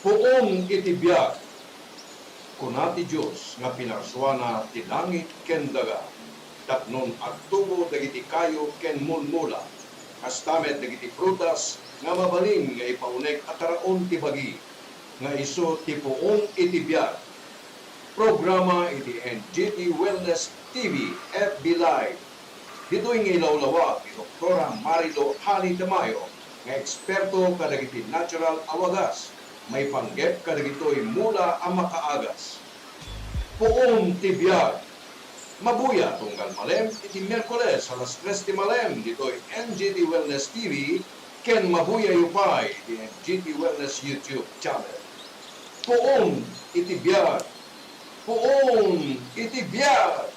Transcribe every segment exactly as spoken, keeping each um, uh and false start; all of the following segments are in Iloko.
Puon iti biag, kuna ti Dios nga pinarsuana ti langit ken daga, tapnon agtubo dagiti kayo ken mulmula, kasta met dagiti prutas nga mabalin nga ipaunek a taraon ti bagi, nga isu ti puon iti biag. Programa iti N G T Wellness T V F B Live. Ditoy nga ilawlawag ni Doktora Marilo Hani Tamayo nga eksperto kadagiti natural a wagas maipanggep kadagitoy mula a makaagas. Puon ti biag. Mabuya tunggal malem iti Miyerkules alas tres ti malem ditoy N G T Wellness T V ken mabuyayo pay iti N G T Wellness YouTube channel. Puon iti biag. Puon iti biag.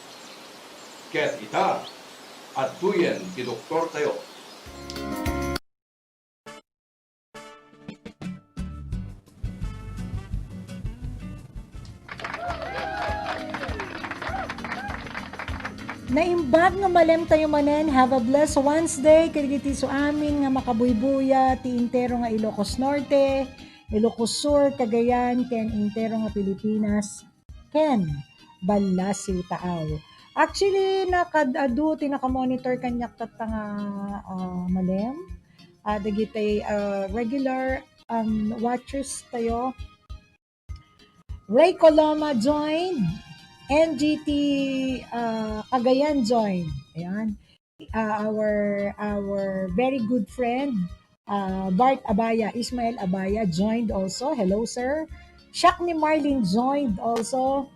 Ket ita, adtoyen ti doktortayo. Naimbag nga malemtayo manen. Have a blessed Wednesday kadagiti isuamin nga makabuybuya ti entero nga Ilocos Norte, Ilocos Sur, Cagayan, ken entero nga Pilipinas, ken Ballasiw, Taal. Actually, nakad-adu ti nakamonitor kaniak tatta nga, ah, malem. Ah, dagiti, ah, regular, um, watchers tayo. Ray Coloma joined. N G T, ah, Cagayan joined. Ayan. Ah, our, our very good friend, ah, Bart Abaya, Ismael Abaya joined also. Hello, sir. Shakni Marlin joined also.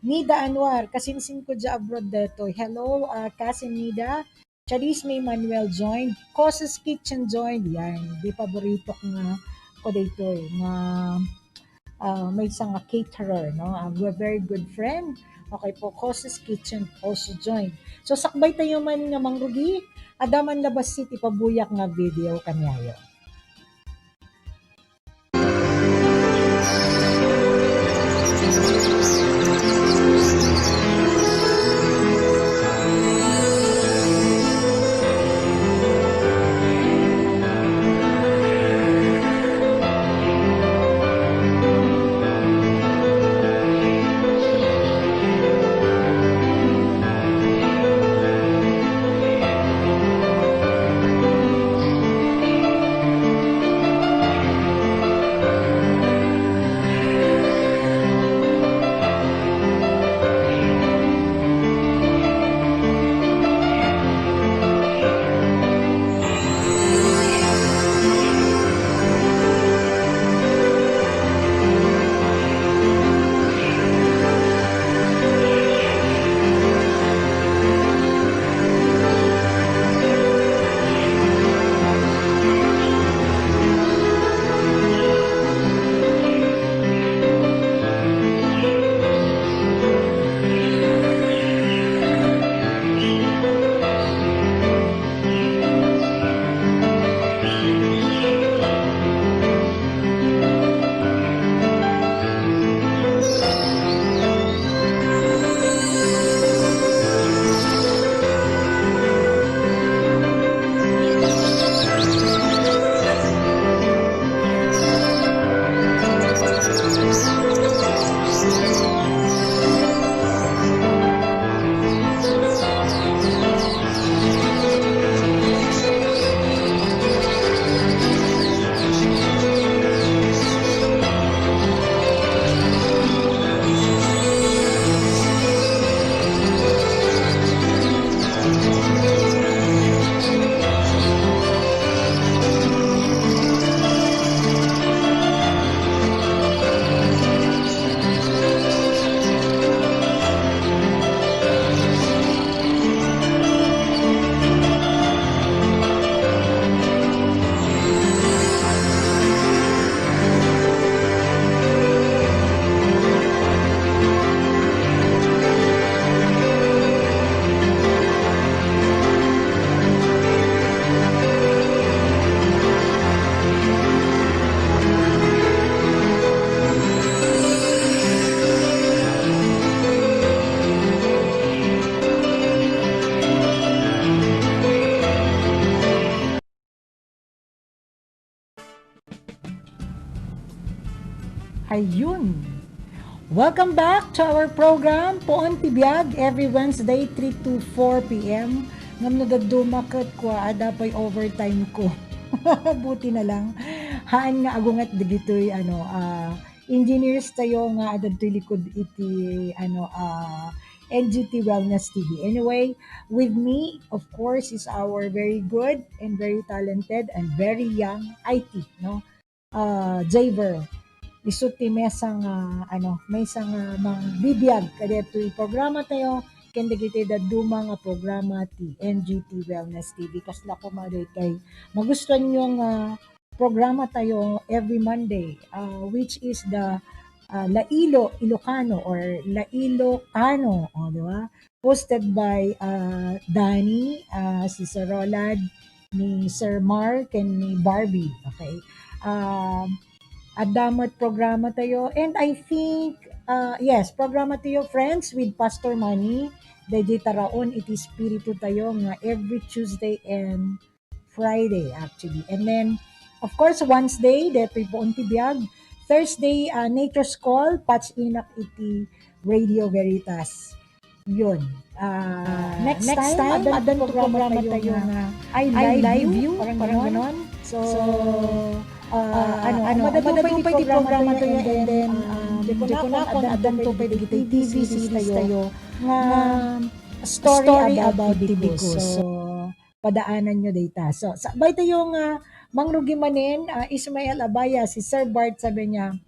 Nida Anwar, kasinsin ko dya abroad detoy. Hello, ah, cousin Nida. Charisma Emmanuel joined. Cos's Kitchen joined. Yan, di paborito ko nga ko daytoy nga, ah, maysa nga caterer, no? Ah, we're very good friend. Okay po, Cos's Kitchen also joined. So, sakbay tayo man nga mangrugi, adda man labas ti pabuyak nga video kaniayo. Ayun. Welcome back to our program, Puon ti Biag, every Wednesday, three to four p m. Ngem no dadduma ket kua, adda pay overtime ko. Buti na lang. Haan nga agunget dagitoy, ano, ah, engineers tayo nga adda ditoy likod iti, ano, ah, N G T Wellness T V. Anyway, with me, of course, is our very good and very talented and very young I T, no? Ah, Javer. Isu ti maysa nga, ano, maysa nga mangbibiag kadaytoy programa tayo, ken dagiti dadduma nga programa ti N G T Wellness T V. Kasla koma daytoy magustuhan nyo nga programa tayo every Monday, ah, which is the, ah, Lailo Ilocano or Lailo Kano, o, di ba? Hosted by, ah, Danny, ah, si Sir Roland, ni Sir Mark, and ni Barbie. Okay. Um, adda met programa tayo. And I think, ah, yes, programa tayo, friends, with Pastor Manny. Daydi taraon iti espiritu tayo nga every Tuesday and Friday, actually. And then, of course, Wednesday, detoy Puon ti Biag. Thursday, ah, Nature's Call, patch inak iti Radio Veritas. Yun. Ah, next time, addan programa tayo nga I Live You, parang ganon. So, ah, ano, madadupay ti programa tayo, and then, um, di ko na kung addan to pay dagiti T V series tayo nga story about Tibicus. So, padaanan nyo dayta. So, sakbay tayo nga mangrugi manen, ah, Ismael Abaya, si Sir Bart, sabi niya,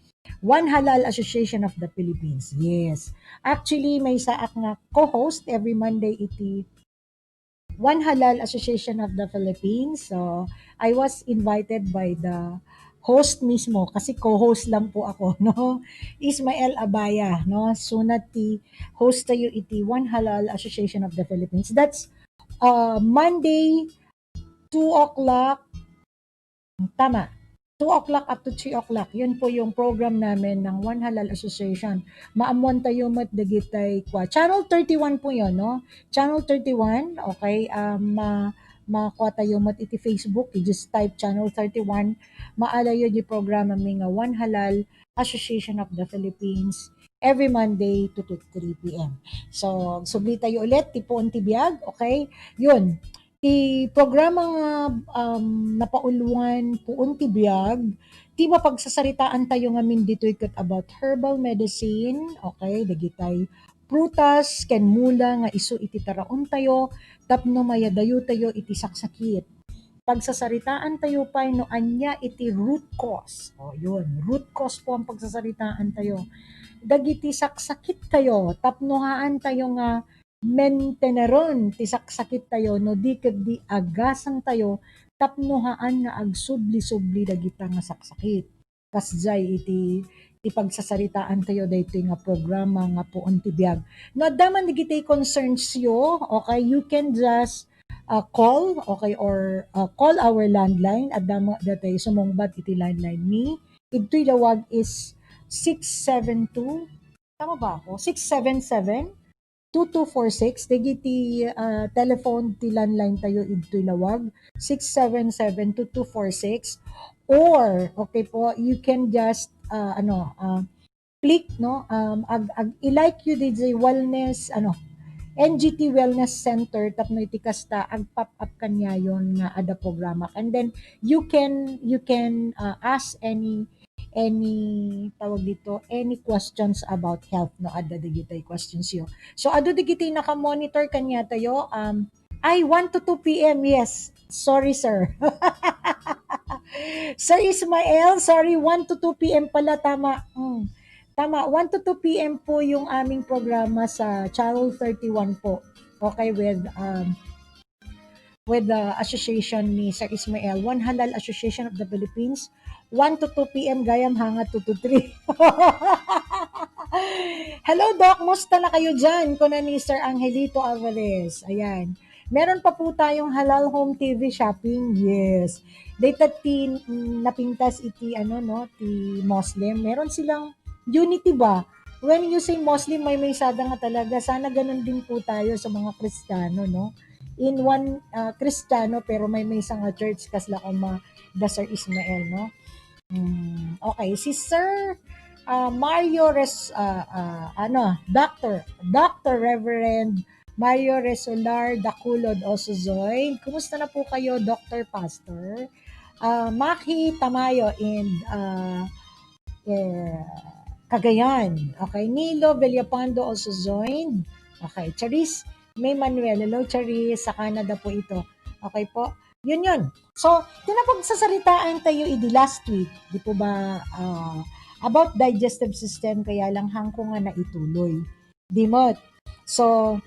One Halal Association of the Philippines. Yes. Actually, maysaak nga co-host every Monday iti One Halal Association of the Philippines. So, I was invited by the host mismo kasi co-host lang po ako, no? Ismael Abaya, no? Suna ti host tayo iti One Halal Association of the Philippines. That's, uh, Monday, two o'clock. Tama. Two o'clock up to three o'clock. Yun po yung program namin ng One Halal Association. Maammuan tayo met dagitay kua. Channel thirty-one po yun, no? Channel thirty-one, okay? Um, ma-, makua tayo met iti Facebook. You just type Channel thirty-one. Maala yo di programa mi nga One Halal Association of the Philippines every Monday two to three p m. So, subli tayo ulit, ti Puon ti Biag, okay? Yun. Ti programa nga, um, napauluan Puon ti Biag, ti mapagsasaritaan tayo ngamin ditoy ket about herbal medicine, okay, dagitay prutas ken mula nga isu iti taraon tayo tapno mayadayo tayo iti saksakit. Pagsasaritaan tayo pay no ania iti root cause. O, yun, root cause po ang pagsasaritaan tayo. Dagiti saksakit tayo tapno haan tayo nga menteneren ti saksakit tayo no di ketdi agasan tayo tapno haan nga agsubli-subli dagita nga saksakit. Kasdiay iti, ti pagsasaritaan tayo daytoy nga programa nga Puon ti Biag. No adda man dagiti concerns yo, okay, you can just, uh, call, okay, or, uh, call our landline. Adda mo datay sumungbat iti landline mi. Idtoy lawag is six seven two, tama ba ako? Six seven seven, two two four six, dagiti, ah, telephone ti landline tayo idtoy lawag, six seven seven two two four six, or, okay po, you can just, ah, ano, ah, click, no, um, ag-, ag-, i-like you diay wellness, ano, N G T Wellness Center, tapno iti kasta, ag-pop up kaniayon nga adda programa. And then, you can, you can, ah, ask any any, tawag dito, any questions about health, no? Adda dagiti questions yo. So, adu dagiti naka-monitor kaniatayo, um, ay, one to two p m, yes. Sorry, sir. Sir Ismael, sorry, one to two p m pala, tama. Mm. Tama, one to two p m po yung aming programa sa Channel thirty-one po. Okay, with, um, with the association ni Sir Ismael, One Halal Association of the Philippines, one to two p m gayam hanga two to three. "Hello, Doc. Musta na kayo dyan?" kuna ni Sir Angelito Alvarez. Ayan. "Meron pa po tayong Halal Home T V shopping." Yes. Data ti, mm, napintas iti, ano, no, ti Muslim. Meron silang unity ba? When you say Muslim, maymaysada nga talaga. Sana ganun din po tayo sa mga Kristiyano, no? In one, ah, Kristiyano, pero maymaysa nga church, kasla koma da Sir Ismael, no? Hmm, okay. Si Sir, Ah, Mario Res-, ah, ah, ano, Doctor, Doctor Reverend Mario Resolar Daculod also joined. Kumusta na po kayo, Doctor Pastor? Ah, Maki Tamayo in, ah, eh, Cagayan. Okay, Nilo Villapando also joined. Okay, Charis May Manuel. Hello, Charis. Sa Canada po ito. Okay po. Yun yun. So, tinapagsasaritaan tayo idi last week, di po ba, ah, about digestive system, kaya lang hangko nga naituloy. Di met. So,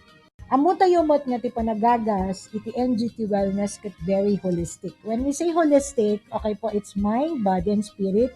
ammo tayo met nga ti panagagas iti N G T Wellness ket very holistic. When we say holistic, okay po, it's mind, body, and spirit.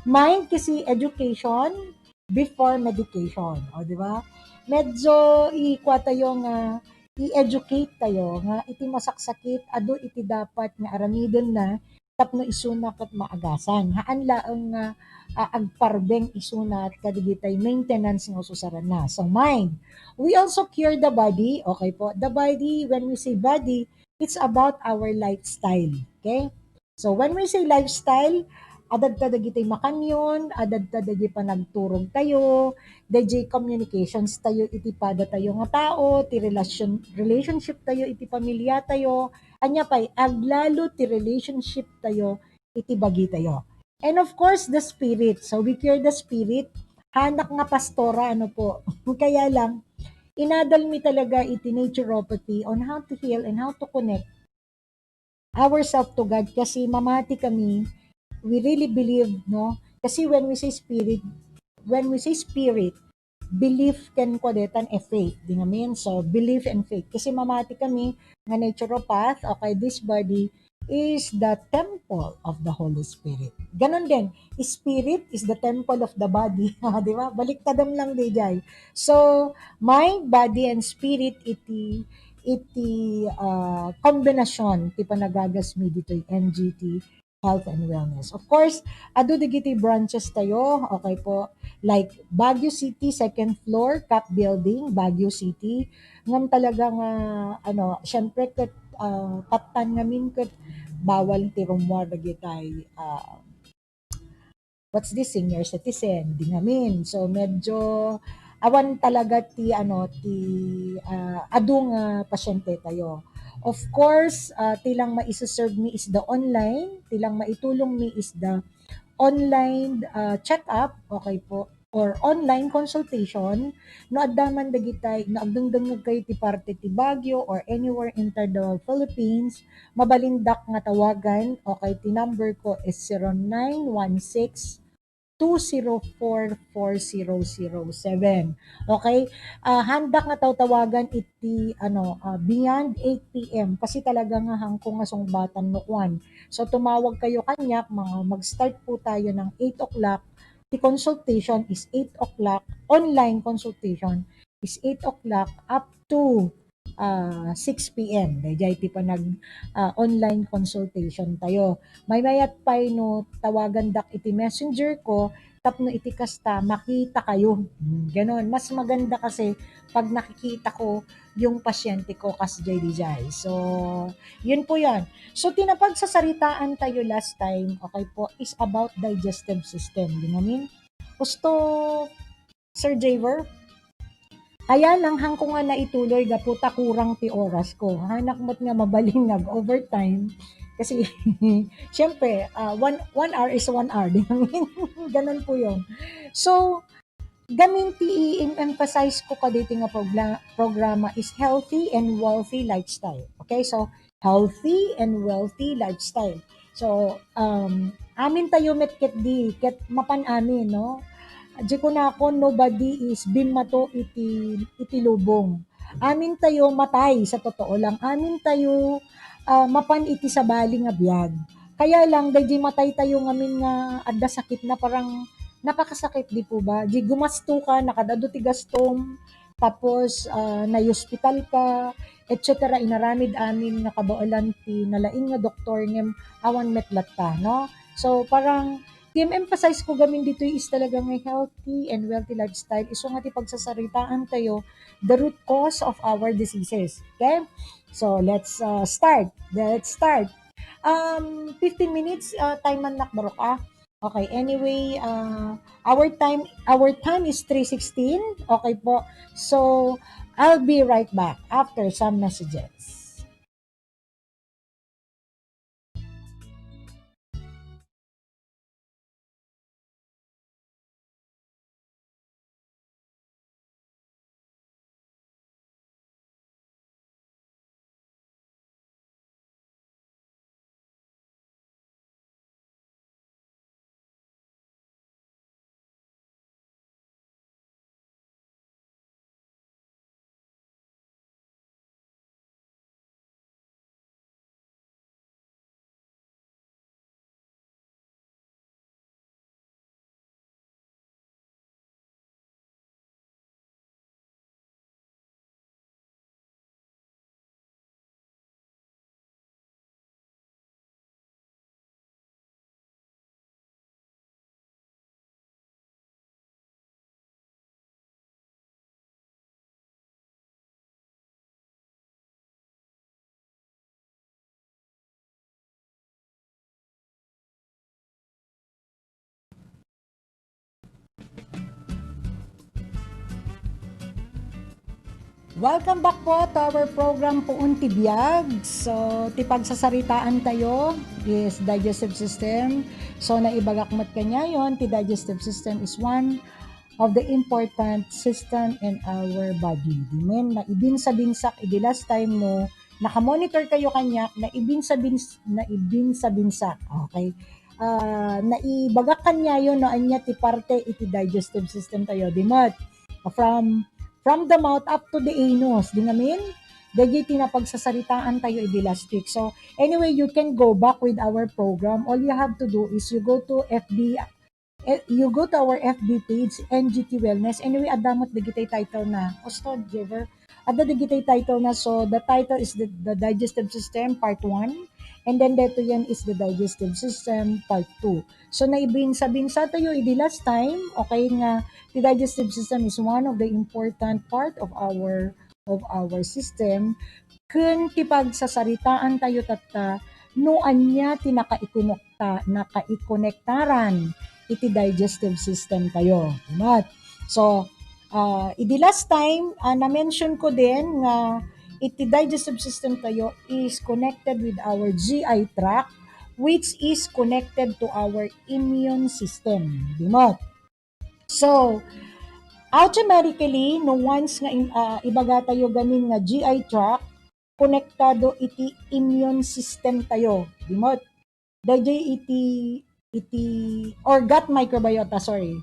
Mind kasi education before medication. O, di ba? Medyo ikwa tayo nga i-educate tayo nga iti masaksakit, adu iti dapat nga aramiden na tapno isuna ket maagasan. Haan laeng nga, ah, agparbeng isuna kadagitay maintenance nga ususaranna. So, mind. We also care the body. Okay po. The body, when we say body, it's about our lifestyle. Okay? So, when we say lifestyle, adda dagiti makanyon, adda dagiti panagturog tayo, dayjay communications tayo iti pada tayo nga tao, ti relation-, relationship tayo iti pamilya tayo, ania pay, aglalo ti relationship tayo iti bagi tayo. And of course, the spirit. So, we care the spirit. Hanak nga pastora, ano po. Kaya lang, inadal mi talaga iti naturopathy on how to heal and how to connect ourselves to God kasi mamati kami, we really believe, no? Kasi when we say spirit, when we say spirit, belief ken kuadetan a faith, di ngamin? So, belief and faith. Kasi mamati kami nga naturopath, okay, this body is the temple of the Holy Spirit. Ganon din, spirit is the temple of the body. Di ba? Baliktadam lang, D J. So, mind, body, and spirit, iti, iti, ah, kombinasyon ti panagagas mi ditoy N G T Health and Wellness. Of course, adu dagiti branches tayo, okay po, like Baguio City, second floor, Cap Building, Baguio City. Ngem talaga nga, ano, syempre, ket, ah, pattan ngamin ket bawal ti rummuar dagitay, ah, what's this, senior citizen, di ngamin. So, medyo awan talaga ti, ano, ti, ah, adu nga pasyente tayo. Of course, ah, ti lang maiseserve mi is the online, ti lang maitulong mi is the online, ah, check-up, okay po, or online consultation. No adda man dagitay, no agdengdengngeg kayo ti parte ti Baguio or anywhere in the Philippines, mabalindak nga tawagan, okay, ti number ko is zero nine one six two zero four four zero zero seven. Okay? Ah, haandak nga tawtawagan iti, ano, ah, beyond eight P M kasi talaga nga hangko nga sungbatan no kuan. So, tumawag kayo kaniak, mga mag-start po tayo ng eight o'clock. The consultation is eight o'clock. Online consultation is eight o'clock up to ah, six P M. Dayjay ti panag, ah, online consultation tayo. Maymayat pay no tawagandak iti messenger ko tapno iti kasta makita kayo. Hmm, ganon. Mas maganda kasi pag nakikita ko yung pasyente ko kas J D J. So, yun po yun. So, ti napagsasaritaan tayo last time, okay po, is about digestive system. Di ngamin? Gusto Sir Javer? Kaya lang, hangko nga naituloy gapu ta kurang ti oras ko. Hanak met nga mabalin nga overtime. Kasi, siyempre, ah, one, one hour is one hour. Di ba? Ganun po yun. So, gamin ti i-emphasize ko kaditi nga progla-, programa is healthy and wealthy lifestyle. Okay? So, healthy and wealthy lifestyle. So, um, amin tayo met ketdi, ket mapan amin, no? Di kunakon, nobody is bimmato iti, iti lubong. Amin tayo matay, sa totoo lang. Amin tayo, ah, mapan iti sabali nga biag. Kaya lang, daydi matay tayo ngamin nga adda sakit na parang napakasakit, di po ba? Di gumasto ka, nakadado ti gastom, tapos, ah, naihospital ka, et cetera. Inaramid amin nga kabaelan ti nalaing nga doktor ngem awan met latta, no? So, parang, ti em-emphasize ko gamin ditoy is talaga nga healthy and wealthy lifestyle. Isu nga ti pagsasaritaan tayo, the root cause of our diseases. Okay? So, let's, ah, start. Let's start. Um, fifteen minutes, ah, time man nak barok, ah. Okay, anyway, uh, our time our time is three sixteen. Okay po. So, I'll be right back after some messages. Welcome back po to our program, Puon ti Biag. So, ti pagsasaritaan tayo is digestive system. So, naibagak met kaniayon, ti digestive system is one of the important system in our body. Dimen, naibinsa-binsak, idi last time no, nakamonitor kayo kaniak, naibinsa-bins-, naibinsa-binsak. Okay. Ah, naibagak kaniayon no ania ti parte iti digestive system tayo. Dimet, from from the mouth up to the anus, di ngamin? Dagiti napagsasaritaan tayo idi last week. So, anyway, you can go back with our program. All you have to do is you go to F B, eh, you go to our F B page, N G T Wellness. Anyway, adda met dagiti title na. Osto, Jever? Adda dagiti title na. So, the title is the, the Digestive System, Part one. And then, detoy is the Digestive System, Part two. So, naibinsa-binsa tayo idi last time, okay, nga the digestive system is one of the important part of our, of our system. Ken ti pagsasaritaan tayo tatta, no ania ti nakaikonekta-, nakaikonektaran iti digestive system tayo. Dimet? So, ah, idi last time, ah, na-mention ko din nga iti digestive system tayo is connected with our G I tract, which is connected to our immune system. Dimet? So, automatically, no, once nga im-, ah, ibaga tayo gamin nga G I tract, konektado iti immune system tayo. Dimet? Dayjay iti, iti, or gut microbiota, sorry.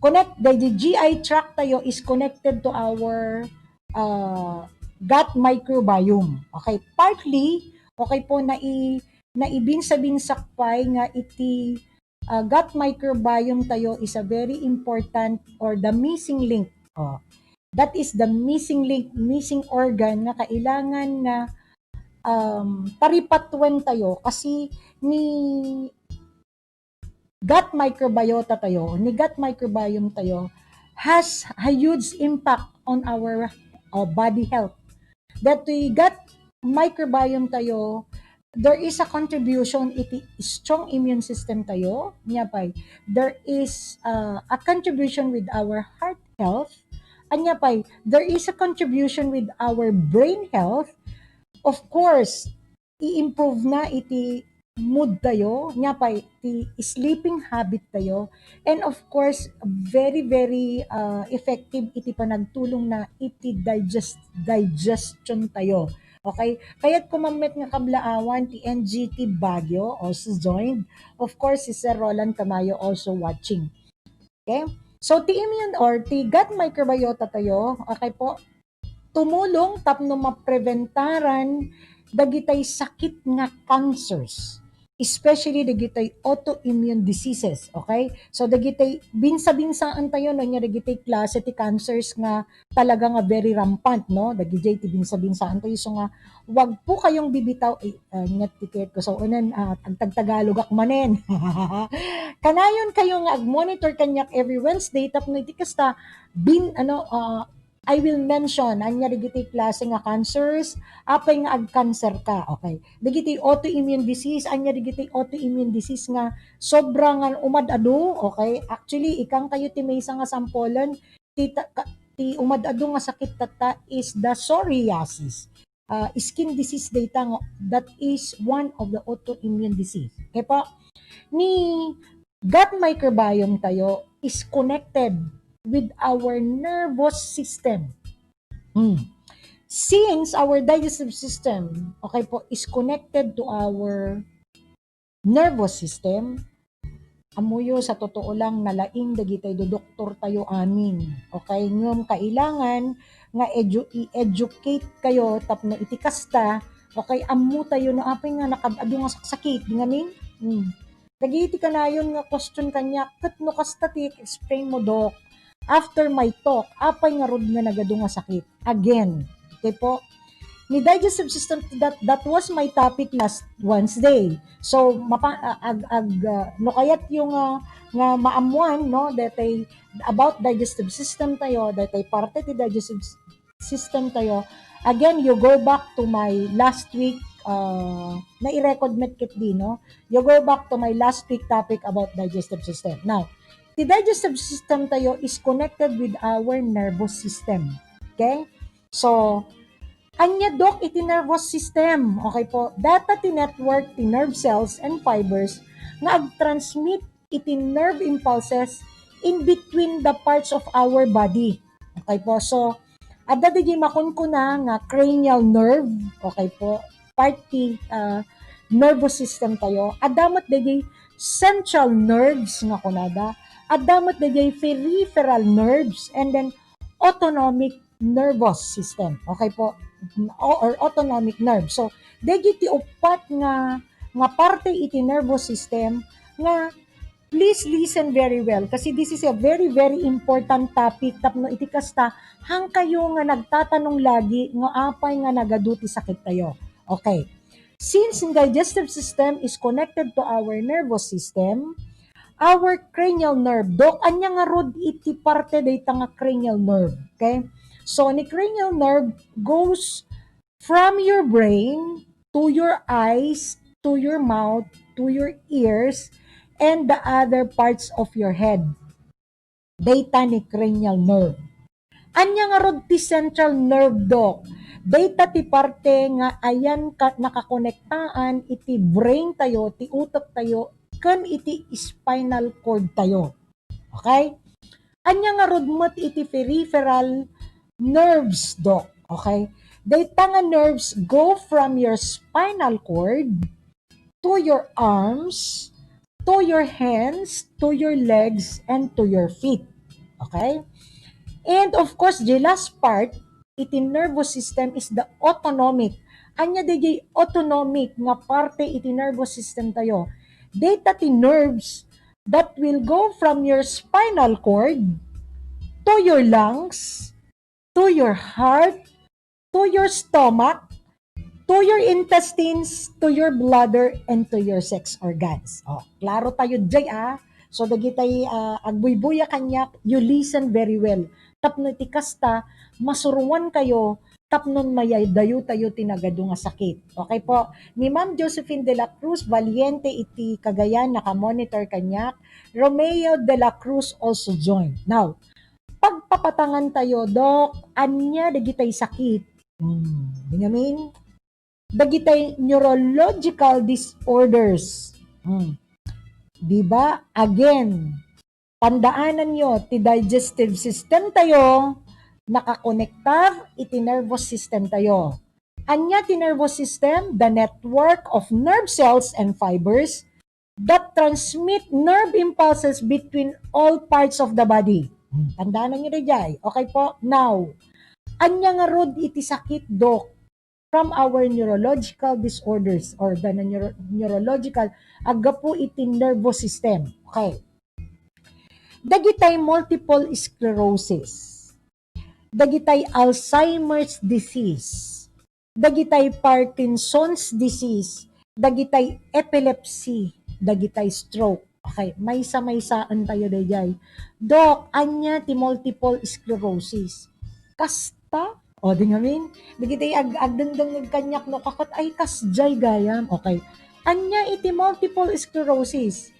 Connect, dayjay G I tract tayo is connected to our, uh, gut microbiome. Okay, partly, okay po, nai-, naibinsa-binsak pay nga iti, uh, gut microbiome tayo is a very important or the missing link. Oh, that is the missing link, missing organ nga kailangan nga, um, paripatuen tayo kasi ni gut microbiota tayo, ni gut microbiome tayo has a huge impact on our, uh, body health. That the gut microbiome tayo, there is a contribution iti strong immune system tayo. Ania pay, there is, uh, a contribution with our heart health. Ania pay, there is a contribution with our brain health. Of course, i-improve na iti mood tayo, ania pay ti sleeping habit tayo, and of course, very, very, uh, effective iti panagtulong na iti digest-, digestion tayo. Okay? Kaya't kumammet nga kablaawan ti N G T Baguio also joined. Of course, si Sir Roland Tamayo also watching. Okay? So, ti immune or ti gut microbiota tayo, okay po, tumulong tapno mapreventaran dagitay sakit nga cancers, especially dagitay autoimmune diseases, okay? So, dagitay binsa-binsaan tayo, no, nya dagitay klase ti cancers nga talaga nga very rampant, no? Dagijay ti binsa-binsaan tayo. So nga, wag po kayong bibitaw, eh, ah, nya ti kayat ko. So, unan, ah, agtagtagalogak manen. Kanayon kayo nga agmonitor kaniak every Wednesday, tapno iti kasta, bin-, ano, ah, I will mention ania dagiti klase nga cancers, apay nga ag-cancer ka, okay? Dagiti autoimmune disease, ania dagiti autoimmune disease nga sobra nga umad-adu, okay? Actually, ikkan kayo ti maysa nga sampulen, ti, ta-, ka-, ti umad-adu nga sakit tatta is the psoriasis. Ah, skin disease dayta nga, that is one of the autoimmune disease. Okay po? Ni gut microbiome tayo is connected with our nervous system. Hmm. Since our digestive system, okay po, is connected to our nervous system, amuyo, sa totoo lang, nalaing dagitay dodoktor tayo amin. Okay? Ngem kailangan nga edu-, i-educate kayo tapno iti kasta, okay, ammo tayo no apay nga nakad-adu nga saksakit, di ngamin? Hmm. Dagiti kanayon nga question kaniak, ket no kasta ti explain mo, Doc, after my talk, apay ngarud nga nagadu nga sakit? Again, okay po? Ni digestive system, that, that was my topic last Wednesday. So, mapa-, ag-, ag-, ah, no kayatyo nga, nga maammuan, no, daytay about digestive system tayo, daytay parte ti digestive s-, system tayo. Again, you go back to my last week, uh, nai-record met ketdi, no? You go back to my last week topic about digestive system. Now, the digestive system tayo is connected with our nervous system. Okay? So, ania, Doc, iti nervous system? Okay po, dayta ti network ti nerve cells and fibers nga ag-transmit iti nerve impulses in between the parts of our body. Okay po, so, adda dagiti makunkuna nga cranial nerve, okay po, part ti, ah, nervous system tayo. Adda met dagiti central nerves nga kunada. Adda met dagiti peripheral nerves, and then autonomic nervous system. Okay po? O, or autonomic nerve. So, dagiti uppat nga, nga parte iti nervous system nga please listen very well kasi this is a very, very important topic tapno iti kasta, han kayo nga nagtatanong lagi nga apay nga nagadu ti sakit tayo. Okay. Since the digestive system is connected to our nervous system, our cranial nerve, Doc, ania ngarud iti parte dayta nga cranial nerve? Okay? So, ni cranial nerve goes from your brain to your eyes, to your mouth, to your ears, and the other parts of your head. Dayta ni cranial nerve. Ania ngarud ti central nerve, Doc? Dayta ti parte nga ayan ka-, nakakonektaan iti brain tayo, ti utek tayo, ken iti spinal cord tayo. Okay? Ania ngarud met iti peripheral nerves, Doc? Okay? Dayta nga nerves go from your spinal cord to your arms, to your hands, to your legs, and to your feet. Okay? And of course, the last part, iti nervous system is the autonomic. Ania dagiti autonomic nga parte iti nervous system tayo? Dayta ti nerves that will go from your spinal cord to your lungs, to your heart, to your stomach, to your intestines, to your bladder, and to your sex organs. Oh, klaro tayo diay, ah. So, dagitay, ah, agbuybuya kaniak, you listen very well. Tapno iti kasta, masuruan kayo, tapno mayadayo tayo ti nagadu nga sakit. Okay po? Ni Ma'am Josephine de la Cruz, Valiente iti Cagayan, naka-monitor kaniak. Romeo de la Cruz also joined. Now, pagpapatangan tayo, Doc, ania dagitay sakit? Hmm, di ngamin? Dagitay neurological disorders. Hmm. Di ba? Again, tandaananyo, ti digestive system tayo, nakakonektar iti nervous system tayo. Ania ti nervous system? The network of nerve cells and fibers that transmit nerve impulses between all parts of the body. Hmm, tandaananyo daydiay. Okay po? Now, ania ngarud iti sakit, Doc, from our neurological disorders or the neuro-, neurological, aggapu iti nervous system? Okay. Dagitay multiple sclerosis, dagitay Alzheimer's disease, dagitay Parkinson's disease, dagitay epilepsy, dagitay stroke. Okay, maysa-maysaen tayo daydiay. Doc, ania ti multiple sclerosis? kasta? O, di ngamin, dagiti ag-, agdengdengngeg kaniak no kakat ay kasjay gayam. Okay. Ania iti multiple sclerosis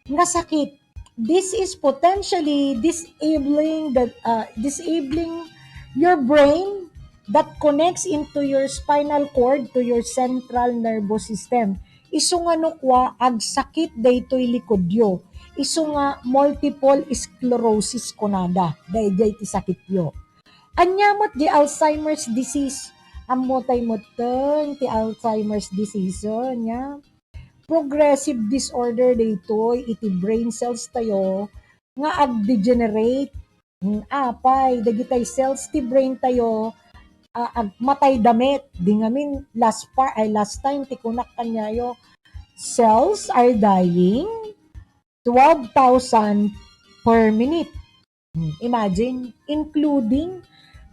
nga sakit? This is potentially disabling the, uh, disabling your brain that connects into your spinal cord to your central nervous system. Isu nga no kua, agsakit daytoy likudyo. Isu nga multiple sclerosis kunada, daydiay ti sakityo. Ania met di Alzheimer's disease? Ammotay metten ti Alzheimer's disease, ania? Progressive disorder daytoy iti brain cells tayo nga agdegenerate. Hmm, apay, dagitay cells ti brain tayo, ah, agmatayda met. Di ngamin last pa-, ay, last time ti kunak kaniayo, cells are dying twelve thousand per minute. Hmm, imagine, including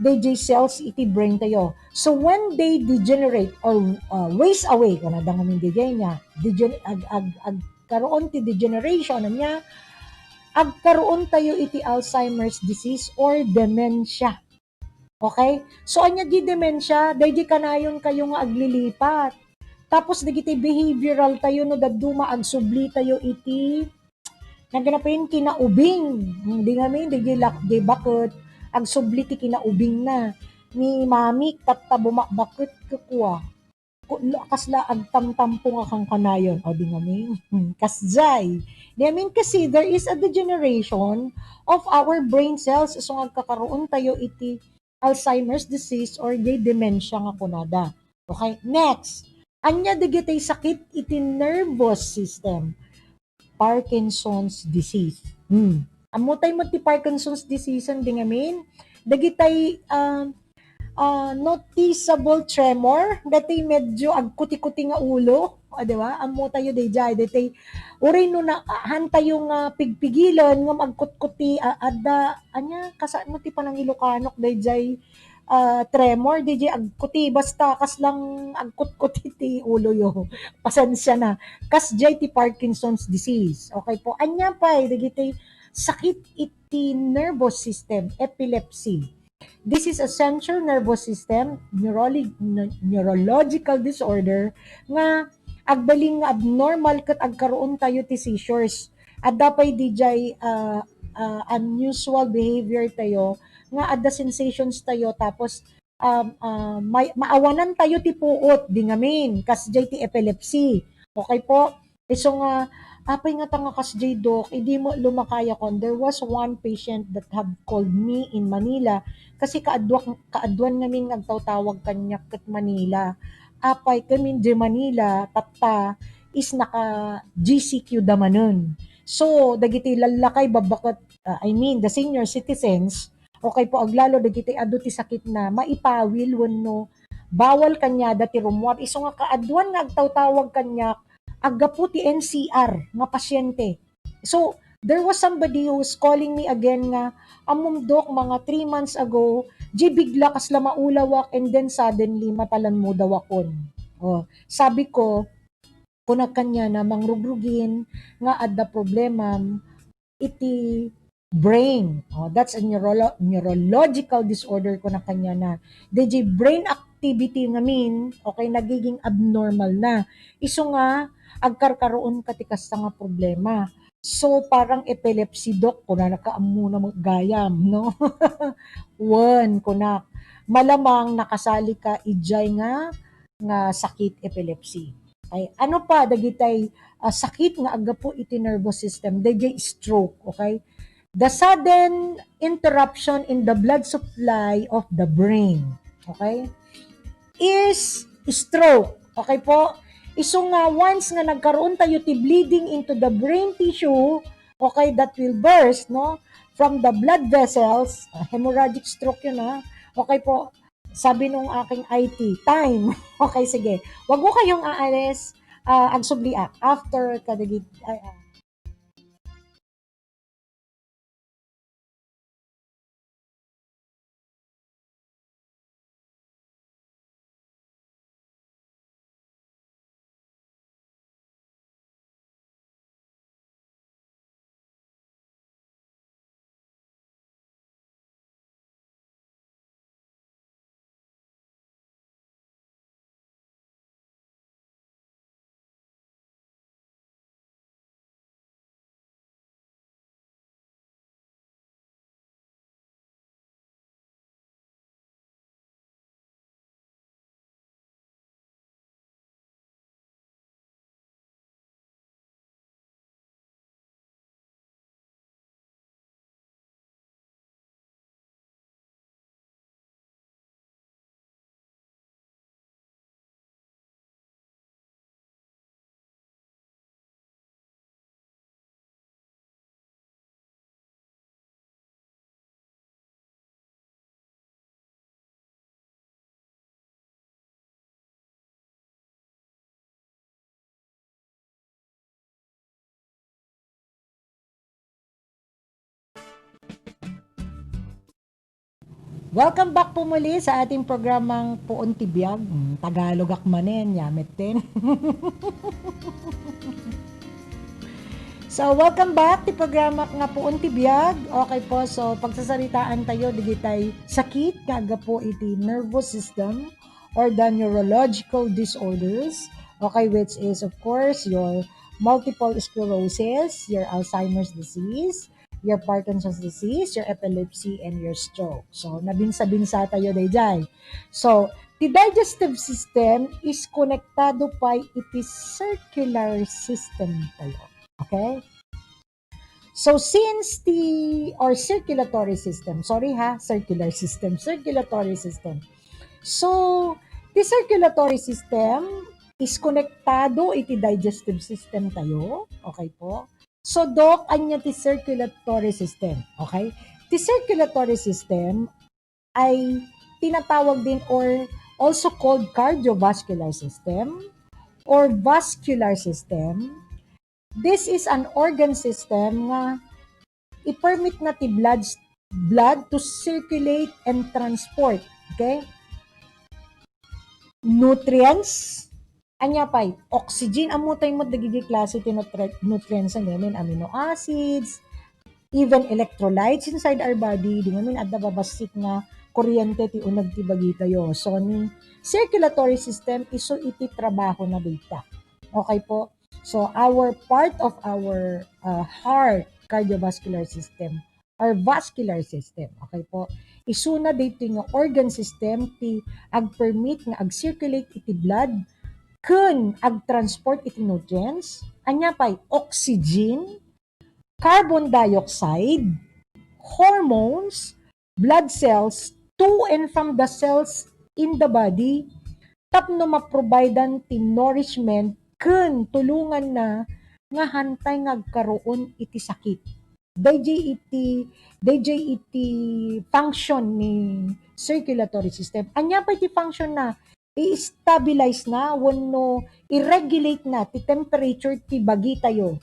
dayjay cells iti brain tayo. So, when they degenerate or, uh, waste away, kunada ngamin dayjay nia, degen-, ag-, ag-, agkaroon ti degeneration, ania, agkaroon tayo iti Alzheimer's disease or dementia. Okay? So, ania di dementia? Dayjay kanayon kayo nga aglilipat. Tapos, dagiti behavioral tayo, no, dadduma, agsubli tayo iti, naganapen, kinaubing. Hmm, di ngamin, di, di lak-, di baket, agsubli ti kinaubing na. Ni mami, tatta bumakbaket, kukua. Ku-, lo-, kasla agtamtampo nga kankanayon. O, di ngamin, hmm, kasjay. Di ngamin, kasi there is a degeneration of our brain cells. So, nga agkakaroon tayo iti Alzheimer's disease or di dementia nga kunada. Okay, next. Ania dagiti sakit iti nervous system? Parkinson's disease. Hmm. Ammotay met ti Parkinson's disease, di ngamin? Dagitay, ah, ah, noticeable tremor, dagitay medyo agkuti-kuti nga ulo. O, di ba? Ammotayo dayjay, dagitay, uray no na, ah, hantayo nga pigpigilen, ngem agkutkuti, ah, adda, ania, kasano ti panangilokanok dayjay, ah, tremor, dayjay agkuti, basta kaslang agkutkuti ti uloyo. Pasensia na. Kasjay ti Parkinson's disease. Okay po. Ania pay, dagiti sakit iti nervous system, epilepsy. This is a central nervous system neuroli-, ne-, neurological disorder nga agbalin nga abnormal ket agkaroon tayo ti seizures. Adda pay dayjay, ah, ah, unusual behavior tayo nga adda sensations tayo tapos, um, ah, may, maawanan tayo ti puot, di ngamin, kasjay ti epilepsy. Okay po? Isu nga, apay ngata nga kasjay, Dok, idi met lumakayakon, there was one patient that have called me in Manila, kasi kaadua-, kaaduan ngamin nga agtawtawag kaniak ket Manila. Apay, kami di Manila, tatta, is naka G C Q da manen. So, dagiti lallakay babbaket, ah, I mean, the senior citizens, okay po, aglalo dagiti adu ti sakit na maipawil wenno bawal kaniada ti rummuar. Isu nga kaaduan nga agtawtawag kaniak, aggapu ti N C R nga pasyente. So, there was somebody who's calling me again nga, "Ammom, Dok, mga three months ago, di bigla kasla maulawak and then suddenly matalanmudawakon." Oh, sabi ko, kunak kaniana, mangrugrugin nga adda problemam iti brain. Oh, that's a neurolo-, neurological disorder, kunak kaniana. Dayjay brain activity ngamin, okay, nagiging abnormal na. Isu nga, agkarkaroon ka ti kasta nga problema. So, parang epilepsy, Dok, kunana ka, ammona met gayam, no? Wen, kunak, malamang nakasali ka idiay nga, nga sakit, epilepsy. Ay, ano pa dagitay, ah, sakit nga aggapu iti nervous system? Dayjay stroke, okay? The sudden interruption in the blood supply of the brain, okay, is stroke. Okay po? Isu nga once nga nagkaroon tayo ti bleeding into the brain tissue, okay, that will burst, no? From the blood vessels, ah, hemorrhagic stroke yun, ha? Okay po. Sabi nung aking I T, time. Okay, sige. Wag mo kayong aalis. Ah, agsubli, ah. After kadagit, ay, ah. Welcome back po muli sa ating programang Puon ti Biag. Hmm, Tagalog ak manen, yamit din. So, welcome back ti programa nga Puon ti Biag. Okay po, so pagsasaritaan tayo digitay sakit nga aggapu iti nervous system or the neurological disorders. Okay, which is of course your multiple sclerosis, your Alzheimer's disease, your Parkinson's disease, your epilepsy, and your stroke. So, nabinsa-binsa tayo dayjay. So, the digestive system is konektado pay iti circular system tayo. Okay? So, since the, or circulatory system, sorry ha, circular system, circulatory system. So, the circulatory system is konektado iti digestive system tayo. Okay po? So, Doc, anya ti circulatory system? Okay? Ti circulatory system ay tinatawag din or also called cardiovascular system or vascular system. This is an organ system nga i-permit na ti blood, blood to circulate and transport. Okay? Nutrients, anya pay, oxygen, ammo tay met dagiti klase ti nutri-, nutrients, ngamin amino acids, even electrolytes inside our body, di ngamin adda babassit nga kuryente ti uneg ti bagitayo. So, ni circulatory system, isu iti trabaho na dayta. Okay po? So, our part of our uh, heart, cardiovascular system, or vascular system. Okay po? Isuna dito nga organ system ti ag-permit nga ag-circulate iti blood ken ag-transport iti nutrients. Anya pay? Oxygen, carbon dioxide, hormones, blood cells to and from the cells in the body tapno maprovidean ti nourishment ken tulonganna nga hantay nga agkaroon iti sakit. Dayjay iti, dayjay iti function ni circulatory system. Anya pay ti function na? I-stabilize na wenno i-regulate na ti temperature ti bagitayo.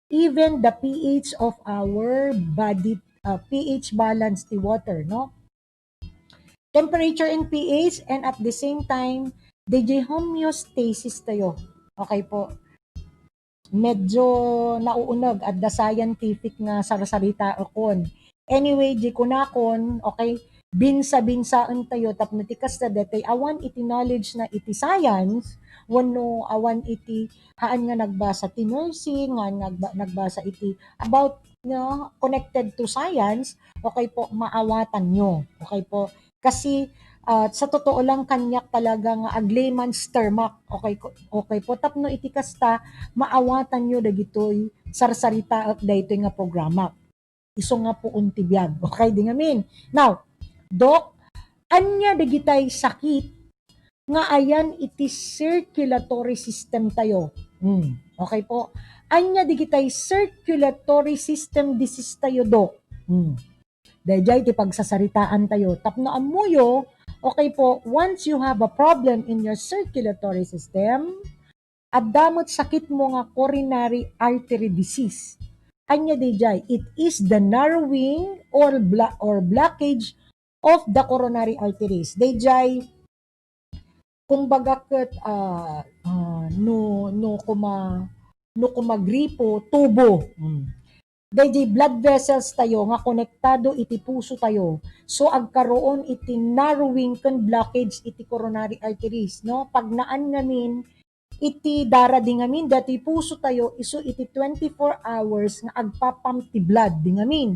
Even the pH of our body, uh, pH balance ti water, no? Temperature and pH, and at the same time, dayjay homeostasis tayo. Okay po. Medyo nauuneg, adda scientific nga sarsaritaekon. Anyway, di kunakon, okay, binsa-binsaen tayo tapno ti kasta daytay awan iti knowledge na iti science, wenno awan iti haan nga nagbasa ti nursing, haan nga agba-, nagbasa iti about, no, connected to science, okay po, maawatanyo. Okay po? Kasi, ah, sa totoo lang, kaniak talaga nga ag-layman's term ak. Okay ko-, okay po? Tapno iti kasta, maawatanyo dagitoy sarsaritaek daytoy nga programa. Isu nga puon ti biag. Okay, di ngamin. Now, Doc, anya dagitay sakit nga ayan iti circulatory system tayo? Hmm. Okay po. Anya dagitay circulatory system disease tayo, Doc? Hmm. Dayjay ti pagsasaritaan tayo. Tapno ammoyo, okay po, once you have a problem in your circulatory system, adda met sakitmo nga coronary artery disease. Anya dayjay? It is the narrowing or bla-, or blockage of the coronary arteries. Dayjay, kumbaga ket, ah, ah, no, no kuma-, no kumagripo, tubo. Hmm. Dayjay blood vessels tayo nga konektado iti puso tayo. So, agkaroon iti narrowing ken blockage iti coronary arteries, no? Pagnaan ngamin iti dara di ngamin, daytoy puso tayo, isu iti twenty-four hours nga agpa-pump ti blood di ngamin.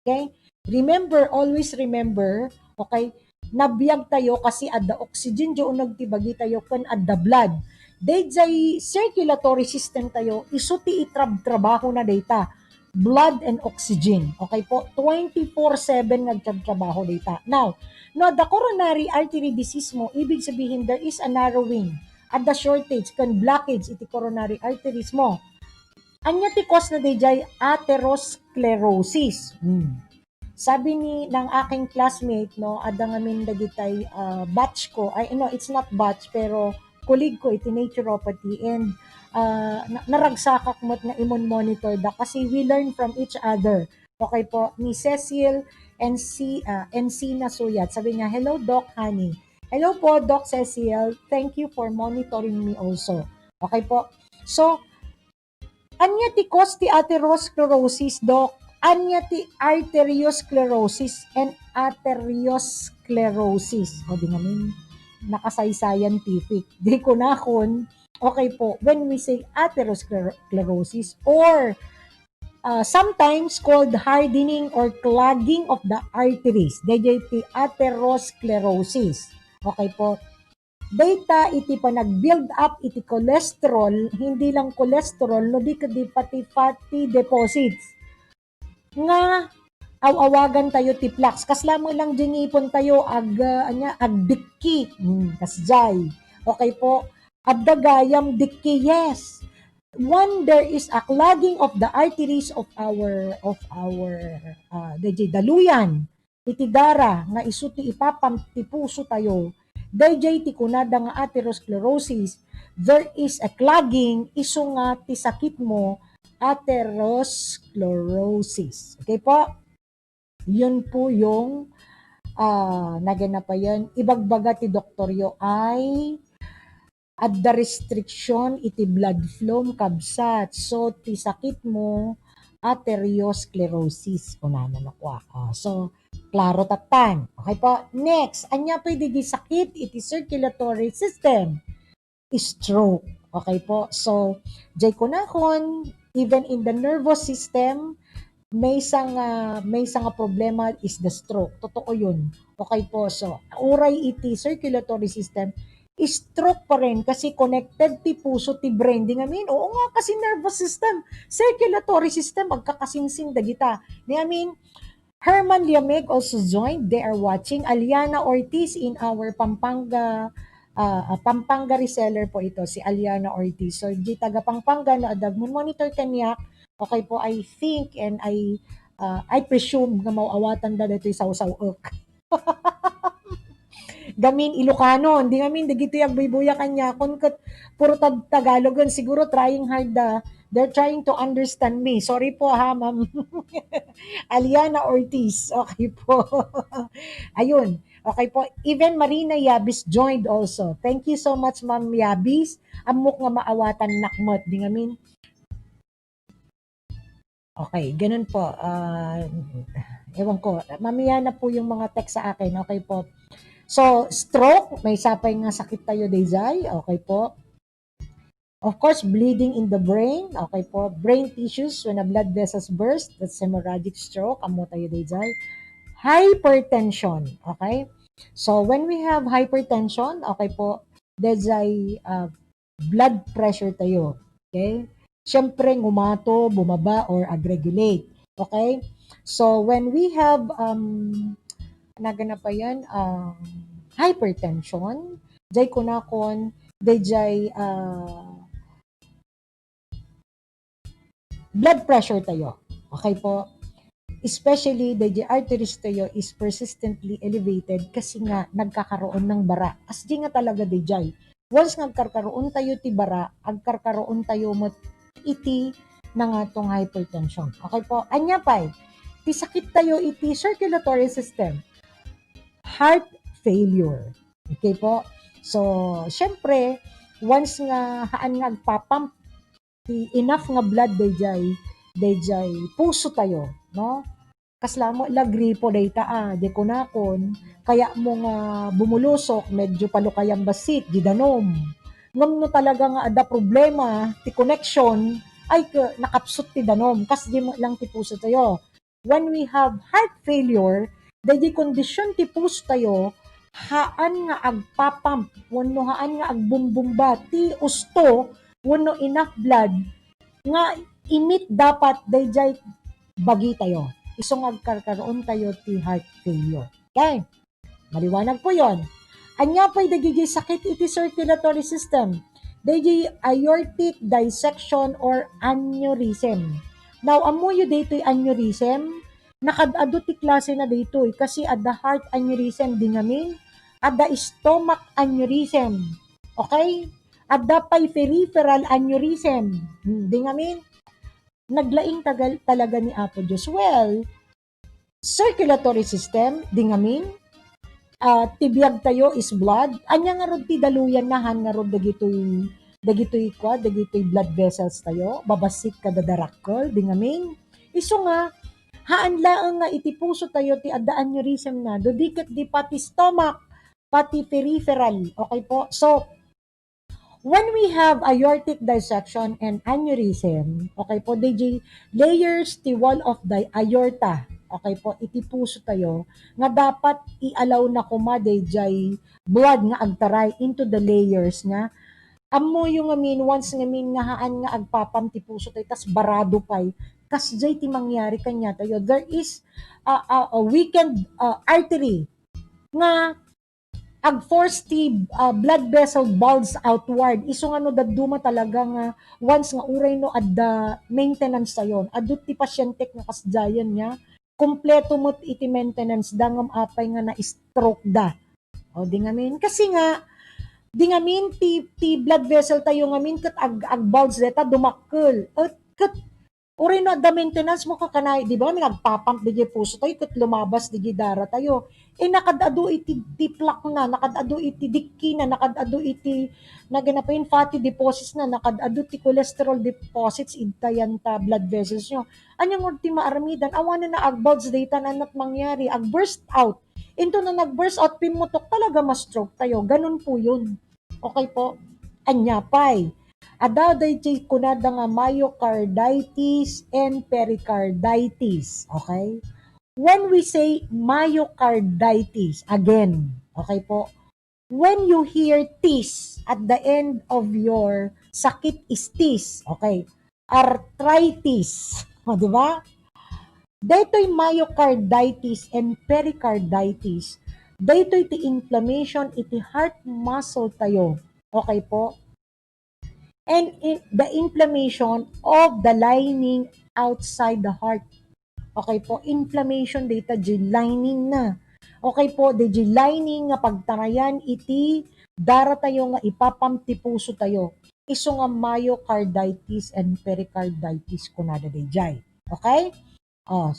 Okay? Remember, always remember, okay, nabiag tayo kasi adda oxygen di uneg ti bagi tayo ken adda blood. Dayjay circulatory system tayo, isu ti itrab-trabaho na dayta. Blood and oxygen. Okay po? Twenty-four seven nga agtrab-trabaho dayta. Now, no adda coronary artery disease mo, ibig sabihin there is a narrowing, adda shortage, ken blockage iti coronary arteries mo. Anya ti cause na dayjay atherosclerosis? Hmm. Sabi ni, ng aking classmate, no, adda ngamin dagitay, ah, batch ko. Ay, no, it's not batch, pero colleague ko iti naturopathy and, ah, na-, naragsakak met nga imon-monitor da kasi we learn from each other. Okay po, ni Cecil Enci-, ah, Encina Suyat. Sabi niya, "Hello, Doc Honey." Hello po, Doc Cecil. Thank you for monitoring me also. Okay po. So, ania ti cause ti atherosclerosis, Doc? Ania ti arteriosclerosis and atherosclerosis? O, di ngamin nakasay-scientific. Di kunakon, okay po, when we say atherosclerosis or, ah, sometimes called hardening or clogging of the arteries. Dayjay ti atherosclerosis. Okay po. Dayta iti panag-build up iti cholesterol, hindi lang cholesterol, no di kadi pati fatty deposits. Nga aw-awagan tayo ti plaques. Kasla met lang di ngipon tayo ag-, ah, ania, agdikki. Hmm, kasjay. Okay po. Adda gayam dikki, yes. When there is a clogging of the arteries of our, of our, ah, dayjay daluyan, iti dara nga isu ti ipapump ti puso tayo, dayjay ti kunada nga atherosclerosis, there is a clogging, isu nga ti sakit mo, atherosclerosis. Okay po? Yun po yung, ah, naganap pa yan. Ibagbaga ti doktor yo ay adda restriction iti blood flow, kabsat. So, ti sakit mo, arteriosclerosis, kunana no kua. Ah, so, klaro tattan. Okay po. Next, ania pay digi sakit iti circulatory system? Stroke. Okay po. So, jay kunakon, even in the nervous system, maysa nga, maysa nga problema is the stroke. Totoo yun. Okay po. So, uray iti circulatory system, stroke pa rin kasi connected ti puso, ti brain. Di ngamin, oo nga, kasi nervous system, circulatory system, agkakasinsin dagita. Di ngamin, Herman Liamig also joined. They are watching. Aliana Ortiz in our Pampanga, ah, ah, Pampanga reseller po ito, si Aliana Ortiz. So, di taga Pampanga no adda agmon-monitor kaniak. Okay po, I think and I, ah, I presume nga mawawatan da ditoy sawsaw-ek. Gamin Ilocano, hindi ngamin dagitoy agbuybuya kaniakon ket puro tag-, Tagalog, siguro trying hard da. They're trying to understand me. Sorry po ha, Ma'am Aliana Ortiz. Okay po. Ayun. Okay po. Even Marina Yabis joined also. Thank you so much, Ma'am Yabis. Ammok nga maawatan nakmet. Di ngamin. Okay, ganun po. Ah, ewan ko. Mamaya na po yung mga text sa akin. Okay po. So, stroke, maysa pay nga sakit tayo, dayjay. Okay po. Of course, bleeding in the brain. Okay po. Brain tissues when a blood vessels burst, that's hemorrhagic stroke. Ammo tayo, dayjay. Hypertension. Okay? So, when we have hypertension, okay po, dayjay, ah, blood pressure tayo. Okay? Siyempre, ngumato, bumaba, or ag-regulate. Okay? So, when we have, um, naganap pa yan, um, hypertension, jay kunakon, dayjay, ah, blood pressure tayo. Okay po? Especially, dayjay arteries tayo is persistently elevated kasi nga nagkakaroon ng bara. As di nga talaga, dayjay. Once nga agkarkaroon tayo ti bara, agkarkaroon tayo met iti nangatong hypertension. Okay po? Anya pay, ti sakit tayo iti circulatory system. Heart failure. Okay po? So, syempre, once nga haan nga agpapump ti enough nga blood dayjay, dayjay puso tayo, no? Kasla mo la gripo dayta, ah, di kunakon, kaya mo nga bumulusok, medyo palukayam bassit, di danom. Ngem no talaga nga adda problema ti connection, ay, ke-, nakapsut ti danom, kas di mo lang ti puso tayo. When we have heart failure, dayjay kondisyon ti puso tayo, haan nga agpapump, wenno haan nga agbumbumba ti usto, wenno enough blood, nga i-meet dapat dayjay bagi tayo. Isu nga agkarkaroon tayo ti heart failure. Okay? Maliwanag po yon. Anya pay dagiti sakit iti circulatory system? Dagiti aortic dissection or aneurysm. Now, ammoyo daytoy aneurysm? Nakaad-adu ti klase na daytoy kasi adda heart aneurysm di ngamin, adda stomach aneurysm. Okay? Adda pay peripheral aneurysm. Hmm, di ngamin, naglaing tagal-, talaga ni Apo Dios. Well, circulatory system, di ngamin, ah, ti biag tayo is blood. Ania ngarud ti daluyan na, han ngarud dagitoy, dagitoy kwa, dagitoy blood vessels tayo, babassit kada darakkel, di ngamin. Isu nga, haan laeng nga iti puso tayo ti adda aneurysm na, do di ket di pati stomach, pati peripheral, okay po? So, when we have aortic dissection and aneurysm, okay po, D J, layers ti wall of the aorta, okay po, iti puso tayo, nga dapat i-allow na koma dayjay blood nga agtaray into the layers nga, ammoyo ngamin, once ngamin nga haan nga agpapam ti puso tayo, tas barado pay, kasjay ti mangyari kaniatayo. There is a, a, a weakened, uh, artery nga ag-force ti, ah, blood vessel bulge outward. Isu nga no dadduma talaga nga once nga uray no adda maintenance tayon, adu ti pasientek nga kasdiayen nga kompleto met iti maintenance da ngem apay nga na-stroke da. O, di ngamin. Kasi nga, di ngamin ti, ti blood vessel tayo ngamin ket ag-, ag-bulge deta dumakkel. Et ket Uray no adda maintenance mo, kakanay, di ba, nagpapump di puso tayo, ket lumabas di dara tayo. Eh, nakad-adu iti tiplak na, nakad-adu iti dikki na, nakad-adu iti, nagana pa yun, fatty deposits na, nakad-adu ti cholesterol deposits, idtayan ta blood vessels nyo. Anya nga ti maaramidan, awanen na agbulge dayta na, anat mangyari, ag-burst out. Into na nag-burst out, pimmutok talaga, ma-stroke tayo. Ganun po yun. Okay po? Anya pay. Adda dayjay kunada nga myocarditis and pericarditis. Okay? When we say myocarditis, again, okay po? When you hear tis at the end of your sakit is tis, okay? Arthritis. O, di ba? Daytoy myocarditis and pericarditis, daytoy ti inflammation iti heart muscle tayo. Okay po? And in, the inflammation of the lining outside the heart. Okay po? Inflammation data di lining na. Okay po? Di lining nga pagtarayan iti dara tayo nga ipapump ti puso tayo. Isu nga myocarditis and pericarditis kunada dayjay. Okay? Oh,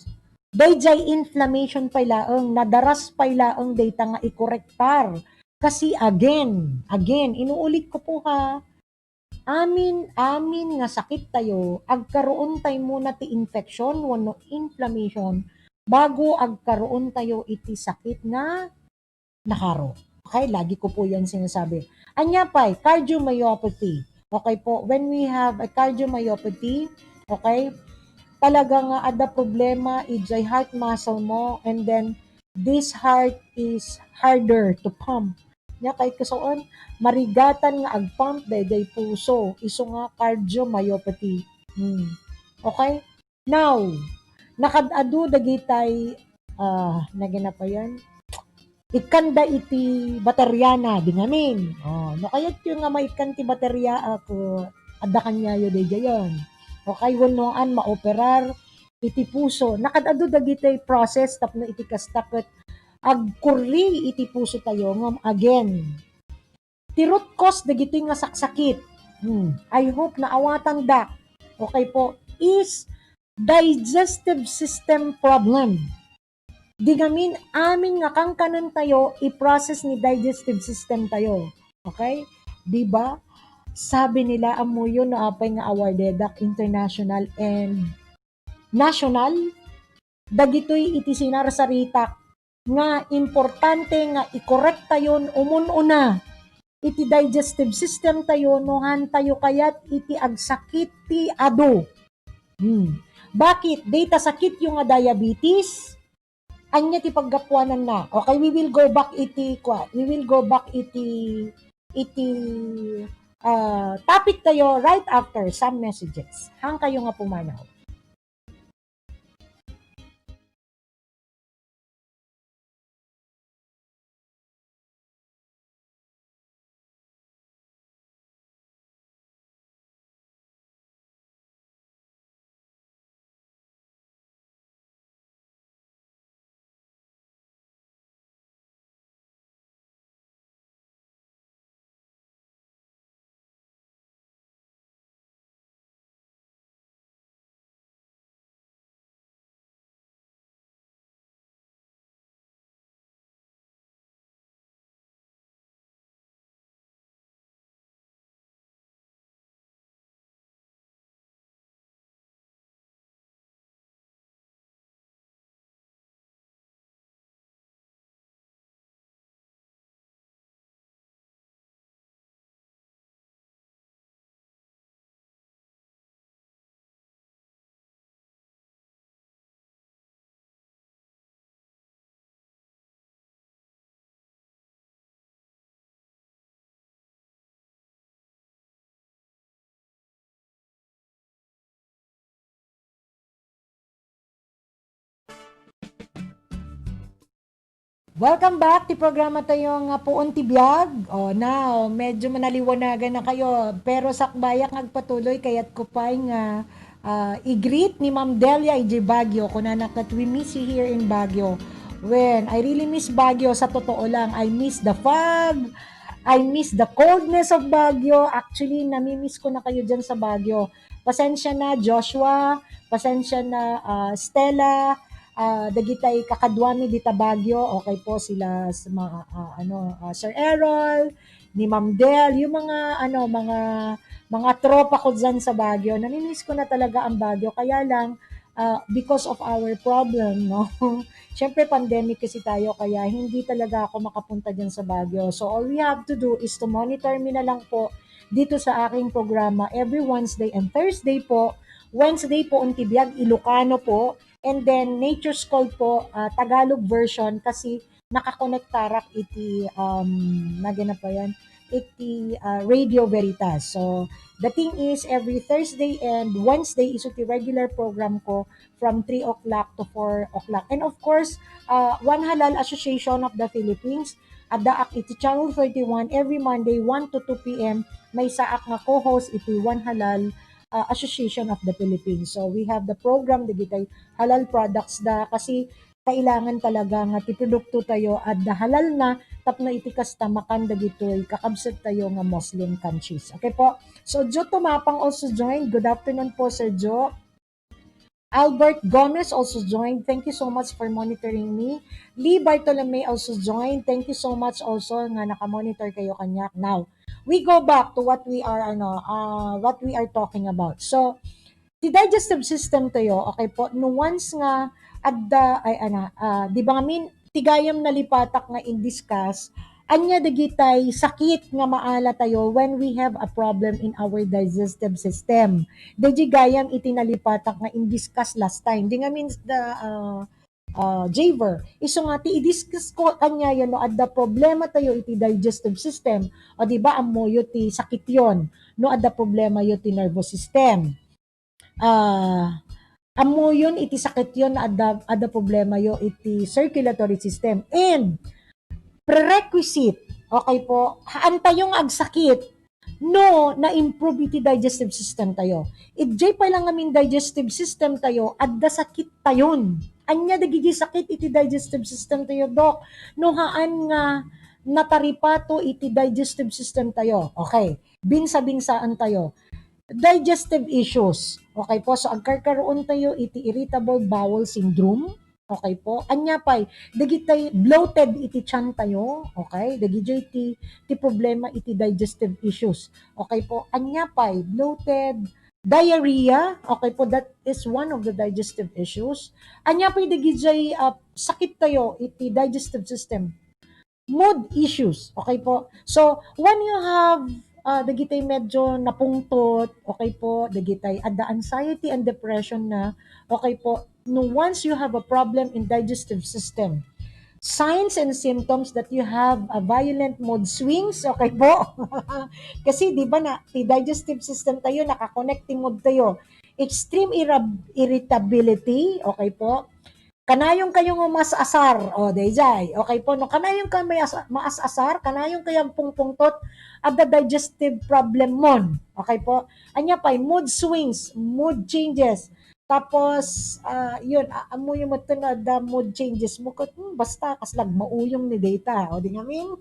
dayjay inflammation pay laeng, nadaras pay laeng dayta nga ikorektar. Kasi again, again, inuulit ko po ha, amin, amin nga sakit tayo, agkaroon tayo muna ti infection wenno inflammation bago agkaroon tayo iti sakit nga nakaro. Okay, lagi ko po yan sinasabi. Anya pay, cardiomyopathy. Okay po, when we have a cardiomyopathy, okay, talaga nga adda problema ijay heart muscle mo, and then this heart is harder to pump. Nya kay kasaon, marigatan nga agpump dayjay puso, isu nga cardiomyopathy. Hmm. Okay? Now, nakad-adu dagitay, ah, nagana pa yan? Ikkanda iti bateriana, di ngamin. Oh, no kayatyo nga maikkan ti bateria, ah, ko, adda kaniayo dayjayan. Okay, wenno an maoperar iti puso. Nakad-adu dagitay process tapno iti kasta ket agkurri iti puso tayo. Ngem again, ti root cause dagitoy nga saksakit, hmm, I hope naawatan da. Okay po, is digestive system problem. Di ngamin amin nga kankanen tayo, i-process ni digestive system tayo. Okay? Di ba? Sabi nila, amuyo no apay nga awardedak international and national, dagitoy iti sinarsaritak nga importante nga i-correct tayon umun-una iti digestive system tayo no han tayo kayat iti agsakit ti adu. Hmm. Bakit? Dayta sakit yo nga diabetes, anya ti paggapuanan na? Okay, we will go back iti, kwa, we will go back iti, iti, ah, topic tayo right after some messages. Hangkayo nga pumanaw. Welcome back ti programa tayo nga Puon ti Biag. Oh, now, medyo manaliwanagan na kayo. Pero sakbayak nga agpatuloy, kayat ko pay nga, ah, i-greet ni Ma'am Delia iti Baguio. Kunana ket, "We miss you here in Baguio." When I really miss Baguio, sa totoo lang, I miss the fog, I miss the coldness of Baguio. Actually, namimiss ko na kayo dyan sa Baguio. Pasensya na, Joshua. Pasensya na, ah, Stella. Ah, dagitay kakaduami dita Baguio. Okay po, sila s-, ma-, ah, ano, ah, Sir Errol, ni Ma'am Del, yung mga, ano, mga, mga tropa ko dyan sa Baguio. Namimiss ko na talaga ang Baguio. Kaya lang, ah, because of our problem, no? Siyempre, pandemic kasi tayo, kaya hindi talaga ako makapunta dyan sa Baguio. So, all we have to do is to monitor me na lang po dito sa aking programa every Wednesday and Thursday po. Wednesday po, Untibiag, Ilocano po. And then, Nature's Call po, ah, Tagalog version kasi nakakonektarak iti, um, nagana pa yan, iti, ah, Radio Veritas. So, the thing is, every Thursday and Wednesday isu ti regular program ko from three o'clock to four o'clock. And of course, ah, One Halal Association of the Philippines, addaak iti Channel thirty-one every Monday, one to two P M. Maysaak nga co-host iti One Halal, ah, Association of the Philippines. So, we have the program, dagitay halal products da, kasi kailangan talaga nga ti produkto tayo adda halal na tapno iti kasta makan dagitoy kakabsat tayo nga Muslim countries. Okay po? So, Joe Tumapang also joined. Good afternoon po, Sir Joe. Albert Gomez also joined. Thank you so much for monitoring me. Lee Bartolome also joined. Thank you so much also nga nakamonitor kayo kanya. Now, we go back to what we are, ano, uh, what we are talking about. So, ti digestive system tayo, okay po, no once nga adda, ay, ana, ah, di ba ngamin, ti gayam nalipatak nga in-discuss, anya dagitay sakit nga maala tayo when we have a problem in our digestive system. Daydi gayam iti nalipatak nga in-discuss last time. Di ngamin da, ah, ah, Javer. Isu nga ti i-discuss ko kaniayo no adda problema tayo iti digestive system. O di ba, ammoyo ti sakityon no adda problema yo ti nervous system. Ah, ammoyon iti sakityon no adda, adda problema yo iti circulatory system. And prerequisite, okay po, haan tayo nga agsakit no na-improve iti digestive system tayo. Idiay pay lang ngamin digestive system tayo, adda sakit tayon. Anya dagiti sakit iti digestive system tayo, Doc? No haan nga nataripato iti digestive system tayo. Okay, binsa-binsaan tayo. Digestive issues. Okay po, so agkarkaroon tayo iti irritable bowel syndrome. Okay po. Anya pay, dagitay bloated iti tiyan tayo. Okay, dagiti ti, ti problema iti digestive issues. Okay po. Anya pay, bloated, diarrhea. Okay po, that is one of the digestive issues. Anya pay, dagijay, ah, sakit tayo iti digestive system. Mood issues. Okay po? So, when you have, ah, dagitay medyo napungtot, okay po, dagitay adda anxiety and depression na, okay po, no, once you have a problem in digestive system, signs and symptoms that you have a violent mood swings, okay po? Kasi, di ba na, ti digestive system tayo, nakakonect ti mood tayo. Extreme irab-, irritability, okay po? Kanayon kayo nga maas-asar. O, dayjay. Okay po, no? Kanayon kayo may as-, maas-asar, kanayon kayo agpungpungtot, adda digestive problem mon. Okay po? Anya pay, mood swings, mood changes. Tapos, ah, yun, a-, ammoyo met no adda mood changes mo. Ket, hmm, basta, kas lagmauyong ni data. O, di ngamin?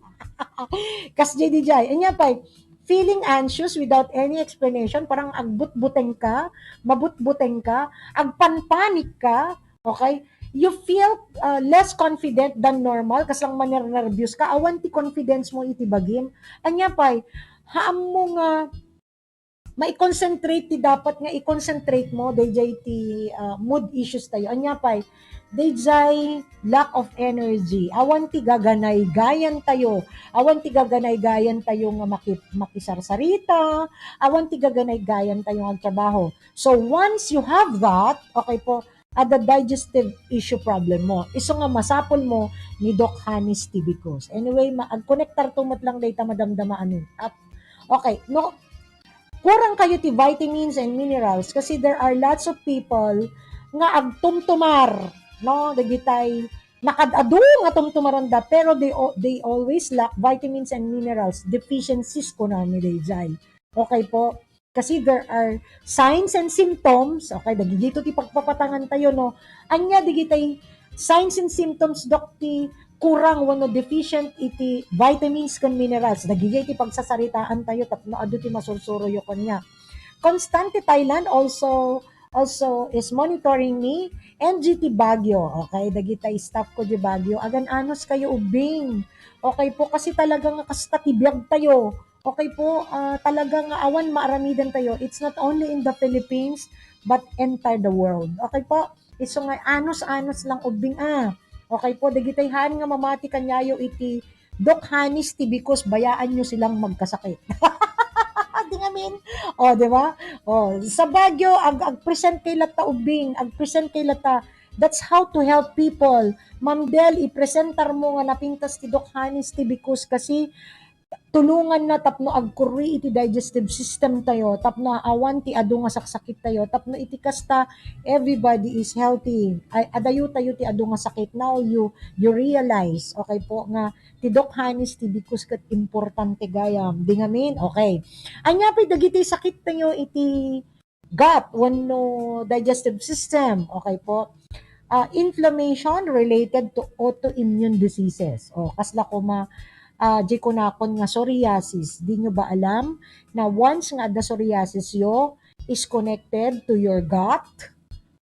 Kasjay, dayjay. Anya pay, feeling anxious without any explanation, parang agbutbuteng ka, mabutbuteng ka, agpanpanik ka, okay? You feel, uh, less confident than normal, kas lang manernerbios ka, awan ti confidence mo iti bagim. Anya pay, haan mo nga mai-concentrate ti dapat nga i-concentrate mo, dayjay ti, uh, mood issues tayo. Anya pay, dayjay lack of energy. Awan ti gaganaygayan tayo. Awan ti gaganaygayan tayo nga maki-, makisarsarita. Awan ti gaganaygayan tayo nga agtrabaho. So, once you have that, okay po, adda digestive issue problem mo. Isu nga masapul mo ni Doc Hanis Tibicos. Anyway, ma-, agkonektar to met lang dayta madamdama amin. At, okay, no, kurang kayo ti vitamins and minerals kasi there are lots of people nga agtumtumar, no, dagitay Nakad-adu nga tumtumaranda, pero they, al- they always lack vitamins and minerals, deficiencies, kunami dayjay. Okay po? Kasi there are signs and symptoms, okay, dagiti ti pagpapatangan tayo, no? Ania digitay signs and symptoms, Doc, ti kurang wenno deficient iti vitamins ken minerals? Dagiti ti pagsasaritaan tayo tapno adu ti masursuroyo kaniak. Constante Thailand also also is monitoring me, N G T Baguio. Okay, dagita staff ko di Baguio. Agan-anos kayo, ubing. Okay po, kasi talaga nga kasta ti biag tayo. Okay po, ah, talaga nga awan maaramiden tayo. It's not only in the Philippines, but entire the world. Okay po? Isu nga, anos-anos lang, ubing, ah. Okay po, dagitay haan nga mamati kaniayo iti Doc Hanis Tibicus, bayaan nyo silang magkasakit. Di ngamin? O, di ba? O, sa Baguio, ag, ag-present kay latta, ubing, ag-present kay latta. That's how to help people. Ma'am Del, ipresentar mo nga napintas ti Doc Hanis Tibicus kasi tulungan na tapno agkurri iti digestive system tayo, tapno awan ti adu nga saksakit tayo, tapno iti kasta, everybody is healthy. Ay, adayo tayo ti adu nga sakit. Now, you, you realize, okay po, nga ti Doc Hanis Tibicus ket importante gayam. Di ngamin? Okay. Ania pay dagiti sakit tayo iti gut wenno digestive system? Okay po. Ah, inflammation related to autoimmune diseases. O, kasla koma, ah, di kunakon nga psoriasis. Di nyo ba alam na once nga adda psoriasis yo, is connected to your gut?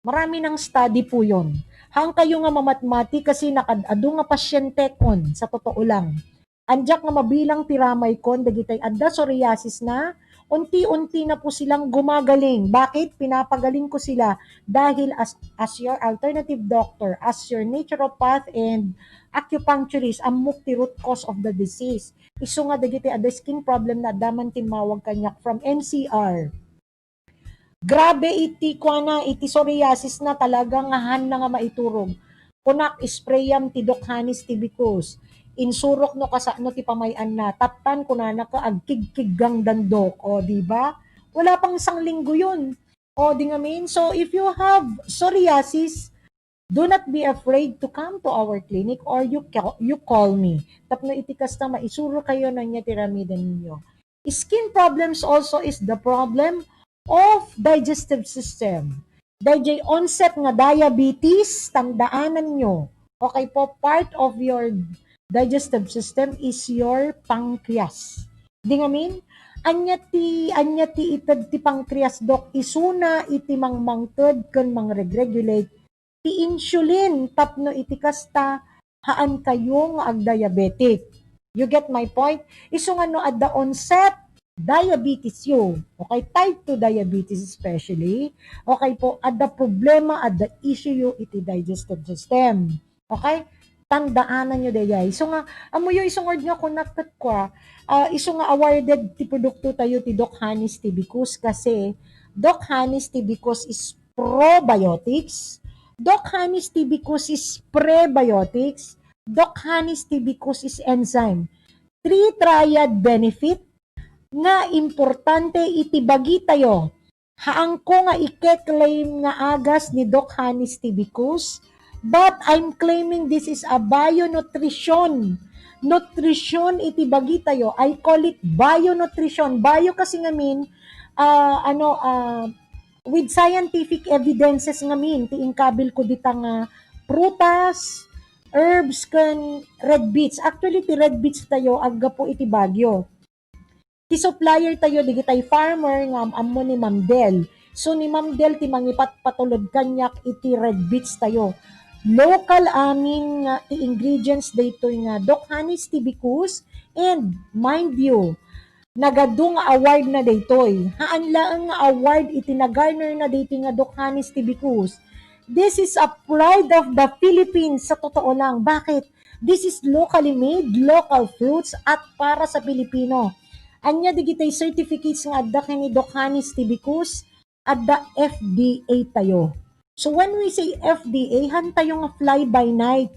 Marami ng study po yon. Haan kayo nga mamatmati kasi nakad-adu nga pasyente kon, sa totoo lang. Andiak nga mabilang ti ramay kon dagitay adda psoriasis na, unti-unti na po silang gumagaling. Bakit? Pinapagaling ko sila dahil as, as your alternative doctor, as your naturopath and acupuncturist, ammok ti root cause of the disease. Isu nga dagiti adda skin problem na adda man timmawag kaniak from N C R. Grabe iti kuana, iti psoriasis na talaga nga haan na nga maiturog. Kunak, isprayam ti Doc Hanis Tibicus. Insurok no kasano ti pamay-anna. Taptan kunana ka agkigkiggang dandok. O, di ba? Wala pang isang linggo yun. O, di ngamin. So, if you have psoriasis, do not be afraid to come to our clinic or you ca-, you call me. Tapno iti kasta, maisuro kayo na niya ti ramiden ninyo. Skin problems also is the problem of digestive system. Dayjay onset nga diabetes, tandaanan nyo. Okay po, part of your digestive system is your pancreas. Di ngamin, anya ti, anya ti ited ti pancreas, Dok? Isuna iti mangmangted ken mangregregulate ti insulin tapno iti kasta, haan kayo nga agdiabetic. You get my point? Isu nga no adda onset diabetes yo, okay, type two diabetes especially, okay po, adda problema, adda issue yo iti digestive system. Okay? Tandaanan yo dayay. Isu nga, amoyo isungod nga kunak ket kua, ah, isu nga awarded ti produkto tayo ti Doc Hanis Tibicus kasi Doc Hanis Tibicus is probiotics. Doc Hanis Tibicus is prebiotics. Doc Hanis Tibicus is enzyme. Three triad benefit nga importante iti bagitayo. Haanko nga ike-claim nga agas ni Doc Hanis Tibicus, but I'm claiming this is a bio-nutrition. Nutrition iti bagitayo. I call it bio-nutrition. Bio kasi ngamin, ah, ano, ah, with scientific evidences ngamin ti inkabil ko dita nga prutas, herbs, ken red beets. Actually, ti red beets tayo, aggapu iti Baguio. Ti supplier tayo, digitay farmer nga am-ammo ni Ma'am Del. So, ni Ma'am Del ti mangipatpatulod kaniak iti red beets tayo. Local amin nga ti ingredients daytoy nga Doc Hanis Tibicus. And mind you, nagadu nga award na daytoy. Haan laeng nga award iti nagarner na daytoy nga Doc Hanis Tibicus. This is a pride of the Philippines sa totoo lang. Bakit? This is locally made, local fruits, at para sa Pilipino. Anya digitay certificates nga adda ken ni Doc Hanis Tibicus, adda F D A tayo. So when we say F D A, haan tayo nga fly by night.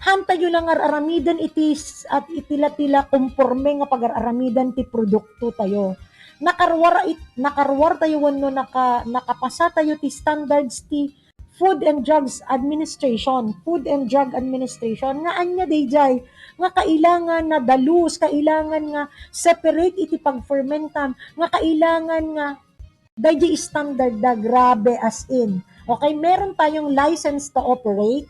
Haan tayo lang ar-aramiden iti s-, at iti la-, ti la konporme nga pagar-aramiden ti produkto tayo. Nakaruar it-, nakaruar tayo wenno naka-, nakapasa tayo ti standards ti Food and Drugs Administration, Food and Drug Administration, nga ania dayjay, nga kailangan na dalus, kailangan nga separate iti pagfermentam, nga kailangan nga dayjay standard da, grabe, as in. Okay, meron tayong license to operate,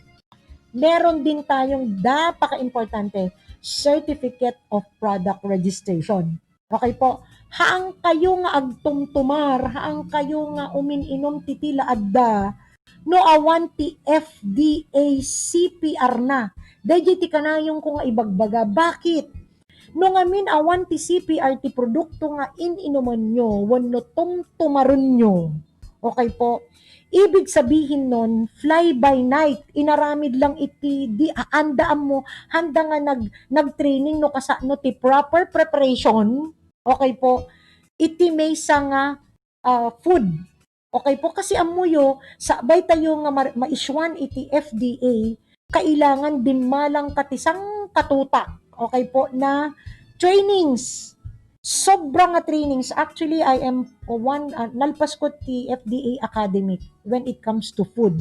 meron din tayong napaka-importante, Certificate of Product Registration. Okay po, haan kayo nga agtumtumar, haan kayo nga umin-inom ti tila adda, no awan ti F D A C P R na. Dayjay ti kanayon ko nga ibagbaga. Bakit? No ngamin awan ti C P R ti produkto nga in-inumanyo wenno tumtumarenyo, okay po, ibig sabihin nun, fly by night, inaramid lang iti di aanda ammo, handa nga nag-, nag-training no kasano ti proper preparation, okay po, iti maysa nga, ah, food. Okay po, kasi ammoyo, sakbay tayo nga mar-, maisyuan iti F D A, kailangan dimmalang ka ti sangkatutak, okay po, na trainings. Sobra nga trainings. Actually, I am one, ah, nalpas ko ti F D A Academy when it comes to food.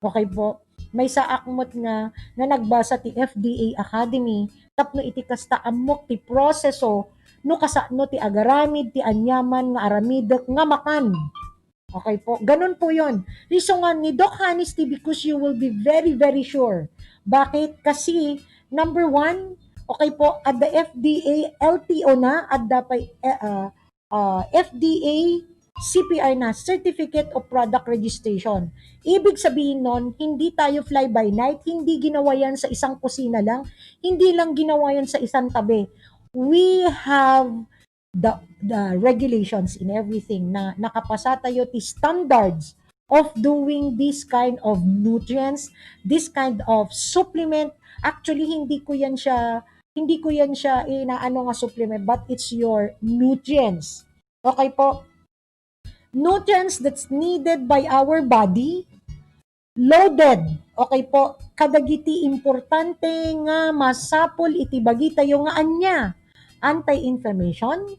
Okay po. Maysaak met nga, nga nagbasa ti F D A Academy tapno iti kasta ammok ti proseso no kasano ti agaramid ti aniaman nga aramidek nga makan. Okay po. Ganun po yun. Isu nga ni Doc Honest, because you will be very, very sure. Bakit? Kasi, number one, okay po, adda F D A, L T O na, adda pay, eh, ah, ah, F D A, C P R na, Certificate of Product Registration. Ibig sabihin nun, hindi tayo fly by night, hindi ginawa yan sa isang kusina lang, hindi lang ginawa yan sa isang tabi. We have the, the regulations in everything na nakapasa tayo ti standards of doing this kind of nutrients, this kind of supplement. Actually, hindi ko yan siya, hindi ko yan siya inaano nga supplement, but it's your nutrients. Okay po? Nutrients that's needed by our body, loaded. Okay po? Kadagiti importante nga masapul iti bagitayo nga ania? Anti-inflammation,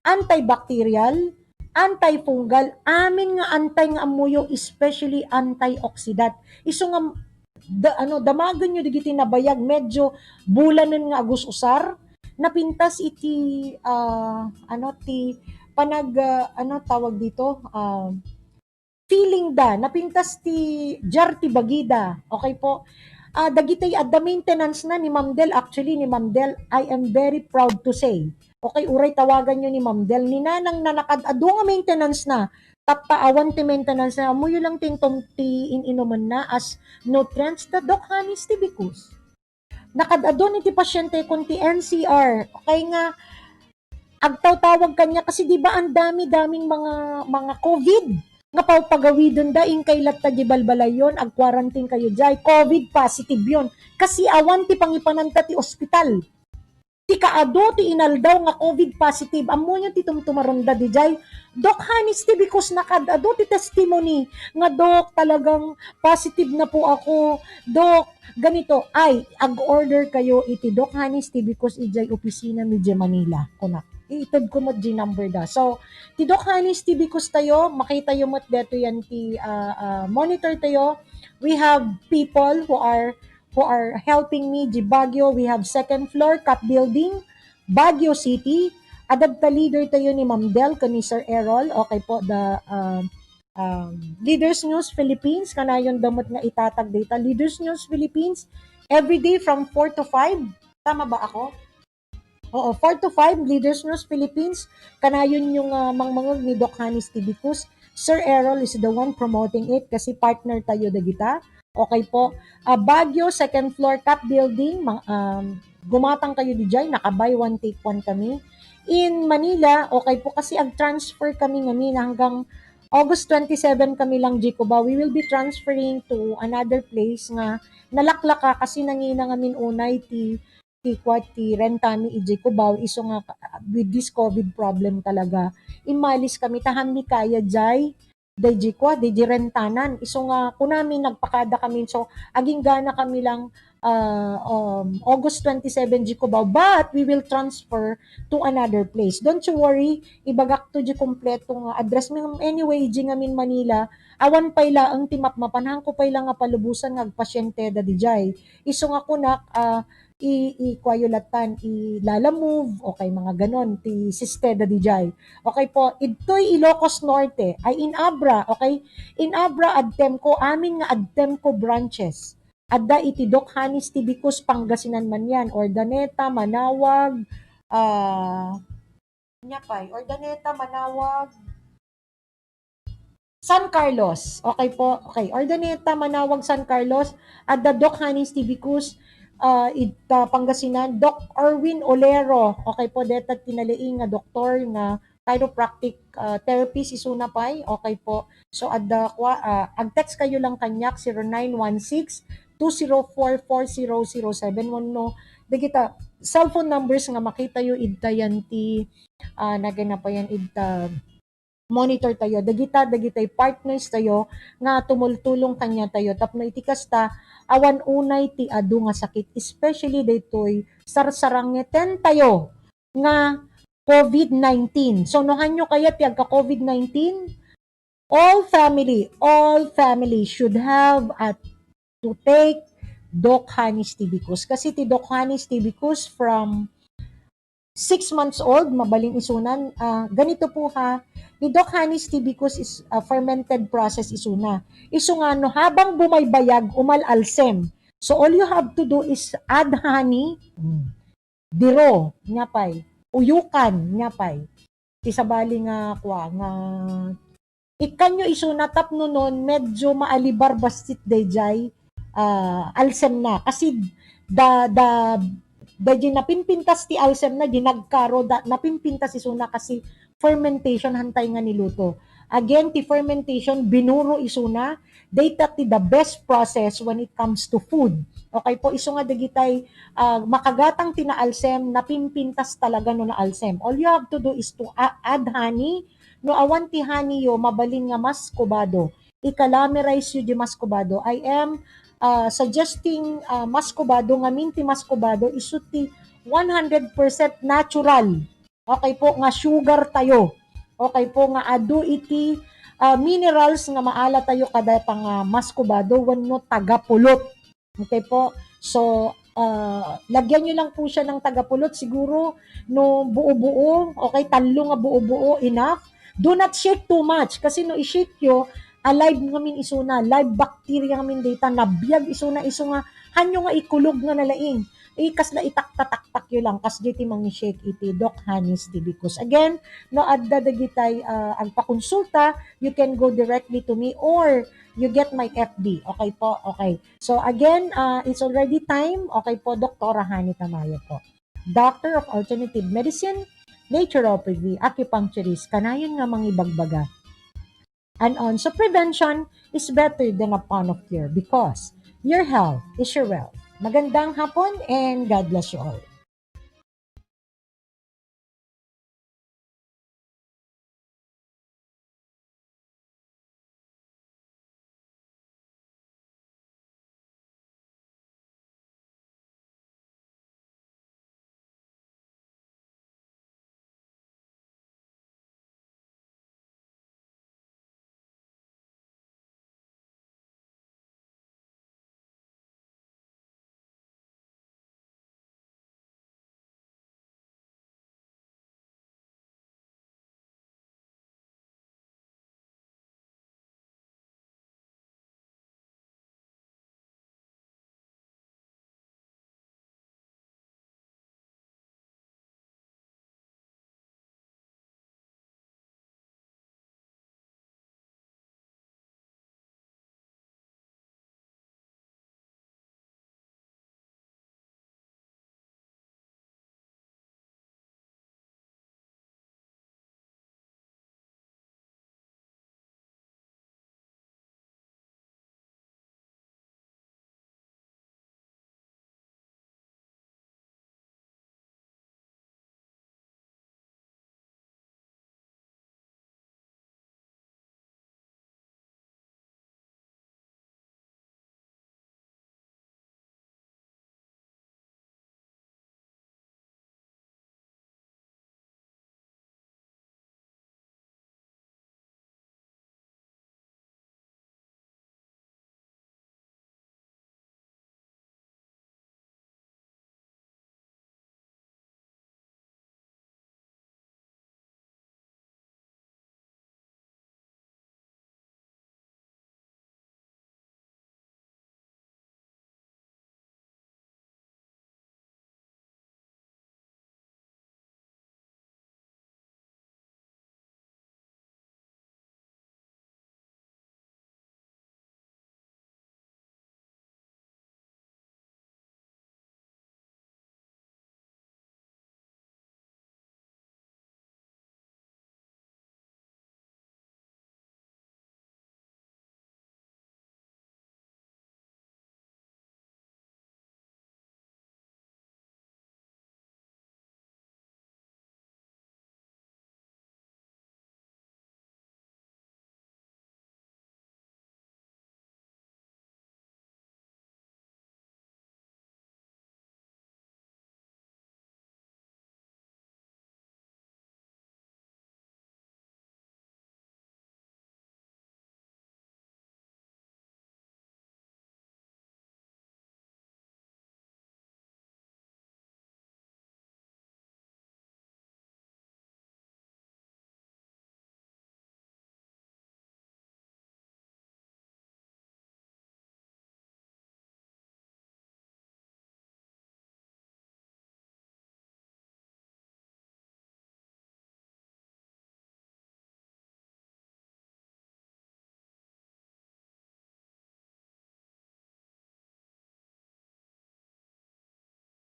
antibacterial, antifungal, amin nga anti nga ammoyo, especially antioxidant. Isu nga da-, ano, damagenyo dagiti nabayag, medyo bulanen nga agus-usar, napintas iti, ah, ano, ti panag-, ah, ano tawag dito? Ah, feeling da, napintas ti jar ti bagida. Okay po? Ah, dagiti adda maintenance na ni Ma'am Del, actually, ni Ma'am Del, I am very proud to say. Okay, uray tawagan nyo ni Ma'am Del. Ni Nanang na nakad-adu nga maintenance na. Tapno awan ti maintenance na. Ammoyo lang ti intom-, ti in-inuman na as nutrients da Doc Honest ti because. Nakad-adu iti pasyente kon ti N C R. Okay nga, agtawtawag kaniak kasi di ba ang dami-daming mga, mga COVID nga pagpagawiden da, inkay latta di balbalayon, ag-quarantine kayo diay, COVID positive yon. Kasi awan ti pangipananta ti ospital. Ti kaadu ti inaldaw nga COVID positive, ammoyo ti tumtumarenda diay, Doc Honest ti because nakad-adu ti testimony nga, "Doc, talagang positive na po ako. Doc, ganito, ay, ag-order kayo iti Doc Honest ti because idiay opisina mi diay Manila," kunak. Iitedko met diay number da. So, ti Doc Honest ti because tayo, makitayo met detoy yan ti, ah, ah, monitor tayo. We have people who are, who are helping me, diay Baguio. We have second floor, Cap Building, Baguio City. Adda ta leader tayo ni Ma'am Del ken ni Sir Errol. Okay po, the, ah, um, Leaders News Philippines, kanayon da met nga itatag dayta. Leaders News Philippines, every day from four to five. Tama ba ako? Oo, four to five, Leaders News Philippines. Kanayon nyo nga mangmangeg ni Doc Honest ti because Sir Errol is the one promoting it kasi partner tayo dagita. Okay po. Ah, Baguio, second floor, Cap Building, ma-, um, gumatang kayo diay, naka-buy one, take one kami. In Manila, okay po, kasi ag-transfer kami ngamin hanggang August twenty-seven kami lang diay Cubao. We will be transferring to another place nga nalaklaka kasi nangina ngamin unay ti, ti kua-, ti renta mi idiay Cubao. Isu nga, with this COVID problem talaga, immalis kami, ta haan mi kaya diay, diay kua, diay rentanan. Isu nga, kunami, nagpakada kami. So, aginggana kami lang, ah, um, August twenty-seven, di Cubao, but we will transfer to another place. Don't you worry, ibagak to di kompleto nga address mi. Anyway, di ngamin Manila, awan pay laeng ti mapmapan, haanko pay la nga palubosan nga agpasyente da dijay. Isu nga kunak, ah, i-, ikuayo latan, i-Lalamove, okay, mga ganon, ti siste da dijay. Okay po, idtoy Ilocos Norte, ay in Abra, okay? In Abra, AdTemco, amin nga AdTemco branches. Adda iti Doc Honey's Tibicus, Pangasinan man yan, Urdaneta, Manaoag, ah, ania pay, Urdaneta, Manaoag, San Carlos. Okay po. Okay. Urdaneta, Manaoag, San Carlos. Adda Doc Honey's Tibicus, ah, ita Pangasinan. Doc Erwin Olero. Okay po. Deta ti nalaing nga doktor nga chiropractic, ah, therapist isuna pay. Okay po. So, adda kua, ah, ag-text kayo lang kaniak, zero nine one six, two zero four, four zero zero seven. Wenno, dagita cellphone numbers nga makitayo idtayan ti, ah, naganapayan idta monitor tayo. Dagita, dagitay partners tayo nga tumultulong kaniatayo. Tapno iti kasta, awan unay ti adu nga sakit, especially daytoy sarsarangeten tayo nga covid nineteen. So, no hanyo kayat ti agka covid nineteen, all family, all family should have at to take Doc Honey's Tibicus. Kasi ti Doc Honey's Tibicus from six months old, mabalin isunan, ah, ganito po ha, the Doc Honey's Tibicus is a fermented process isuna. Isu nga no habang bumaybayag, umal-alsem. So all you have to do is add honey, mm, diro, nia pay, uyukan, nia pay. Ti sabali nga, kua, nga ikkanyo isuna tapno non medyo maalibar bassit dayjay, ah, alsem na. Kasi da, da, dayjay napimpintas ti alsem na, di nagkaro, da, napimpintas isuna kasi fermentation, hantay nga niluto. Again, ti fermentation, binuro isuna, dayta ti the best process when it comes to food. Okay po, isu nga dagitay, ah, makagatang ti naalsem, napimpintas talaga no naalsem. All you have to do is to a-, add honey. No awan ti honey yo, mabalin nga muscovado. Ikalamerize yo di muscovado. I am, ah, suggesting, ah, muscovado ngamin ti muscovado isu ti one hundred percent natural. Okay po, nga sugar tayo. Okay po, nga adu iti, ah, minerals nga maala tayo kadayta nga muscovado wenno tagapulot. Okay po. So, ah, lagyan nyo lang po siya ng tagapulot. Siguro, no buo-buo, okay, tallo nga buo-buo, enough. Do not shake too much. Kasi no i-shake yo, alive ngamin isuna, live bacteria ngamin dayta, nabiag isuna, isu nga, hanyo nga ikulog nga nalaing. Eh, kasla itaktataktak yo lang, kas di ti mangi-shake iti Doc Honey's Tibicus. Again, no adda dagitay, ah, agpakonsulta, you can go directly to me or you get my F B. Okay po? Okay. So again, ah, it's already time. Okay po, Doktora Honey Tamayo po. Doctor of Alternative Medicine, Naturopathy, Acupuncturist, kanayon nga mangibagbaga. And also, prevention is better than a pound of cure because your health is your wealth. Magandang hapon and God bless you all.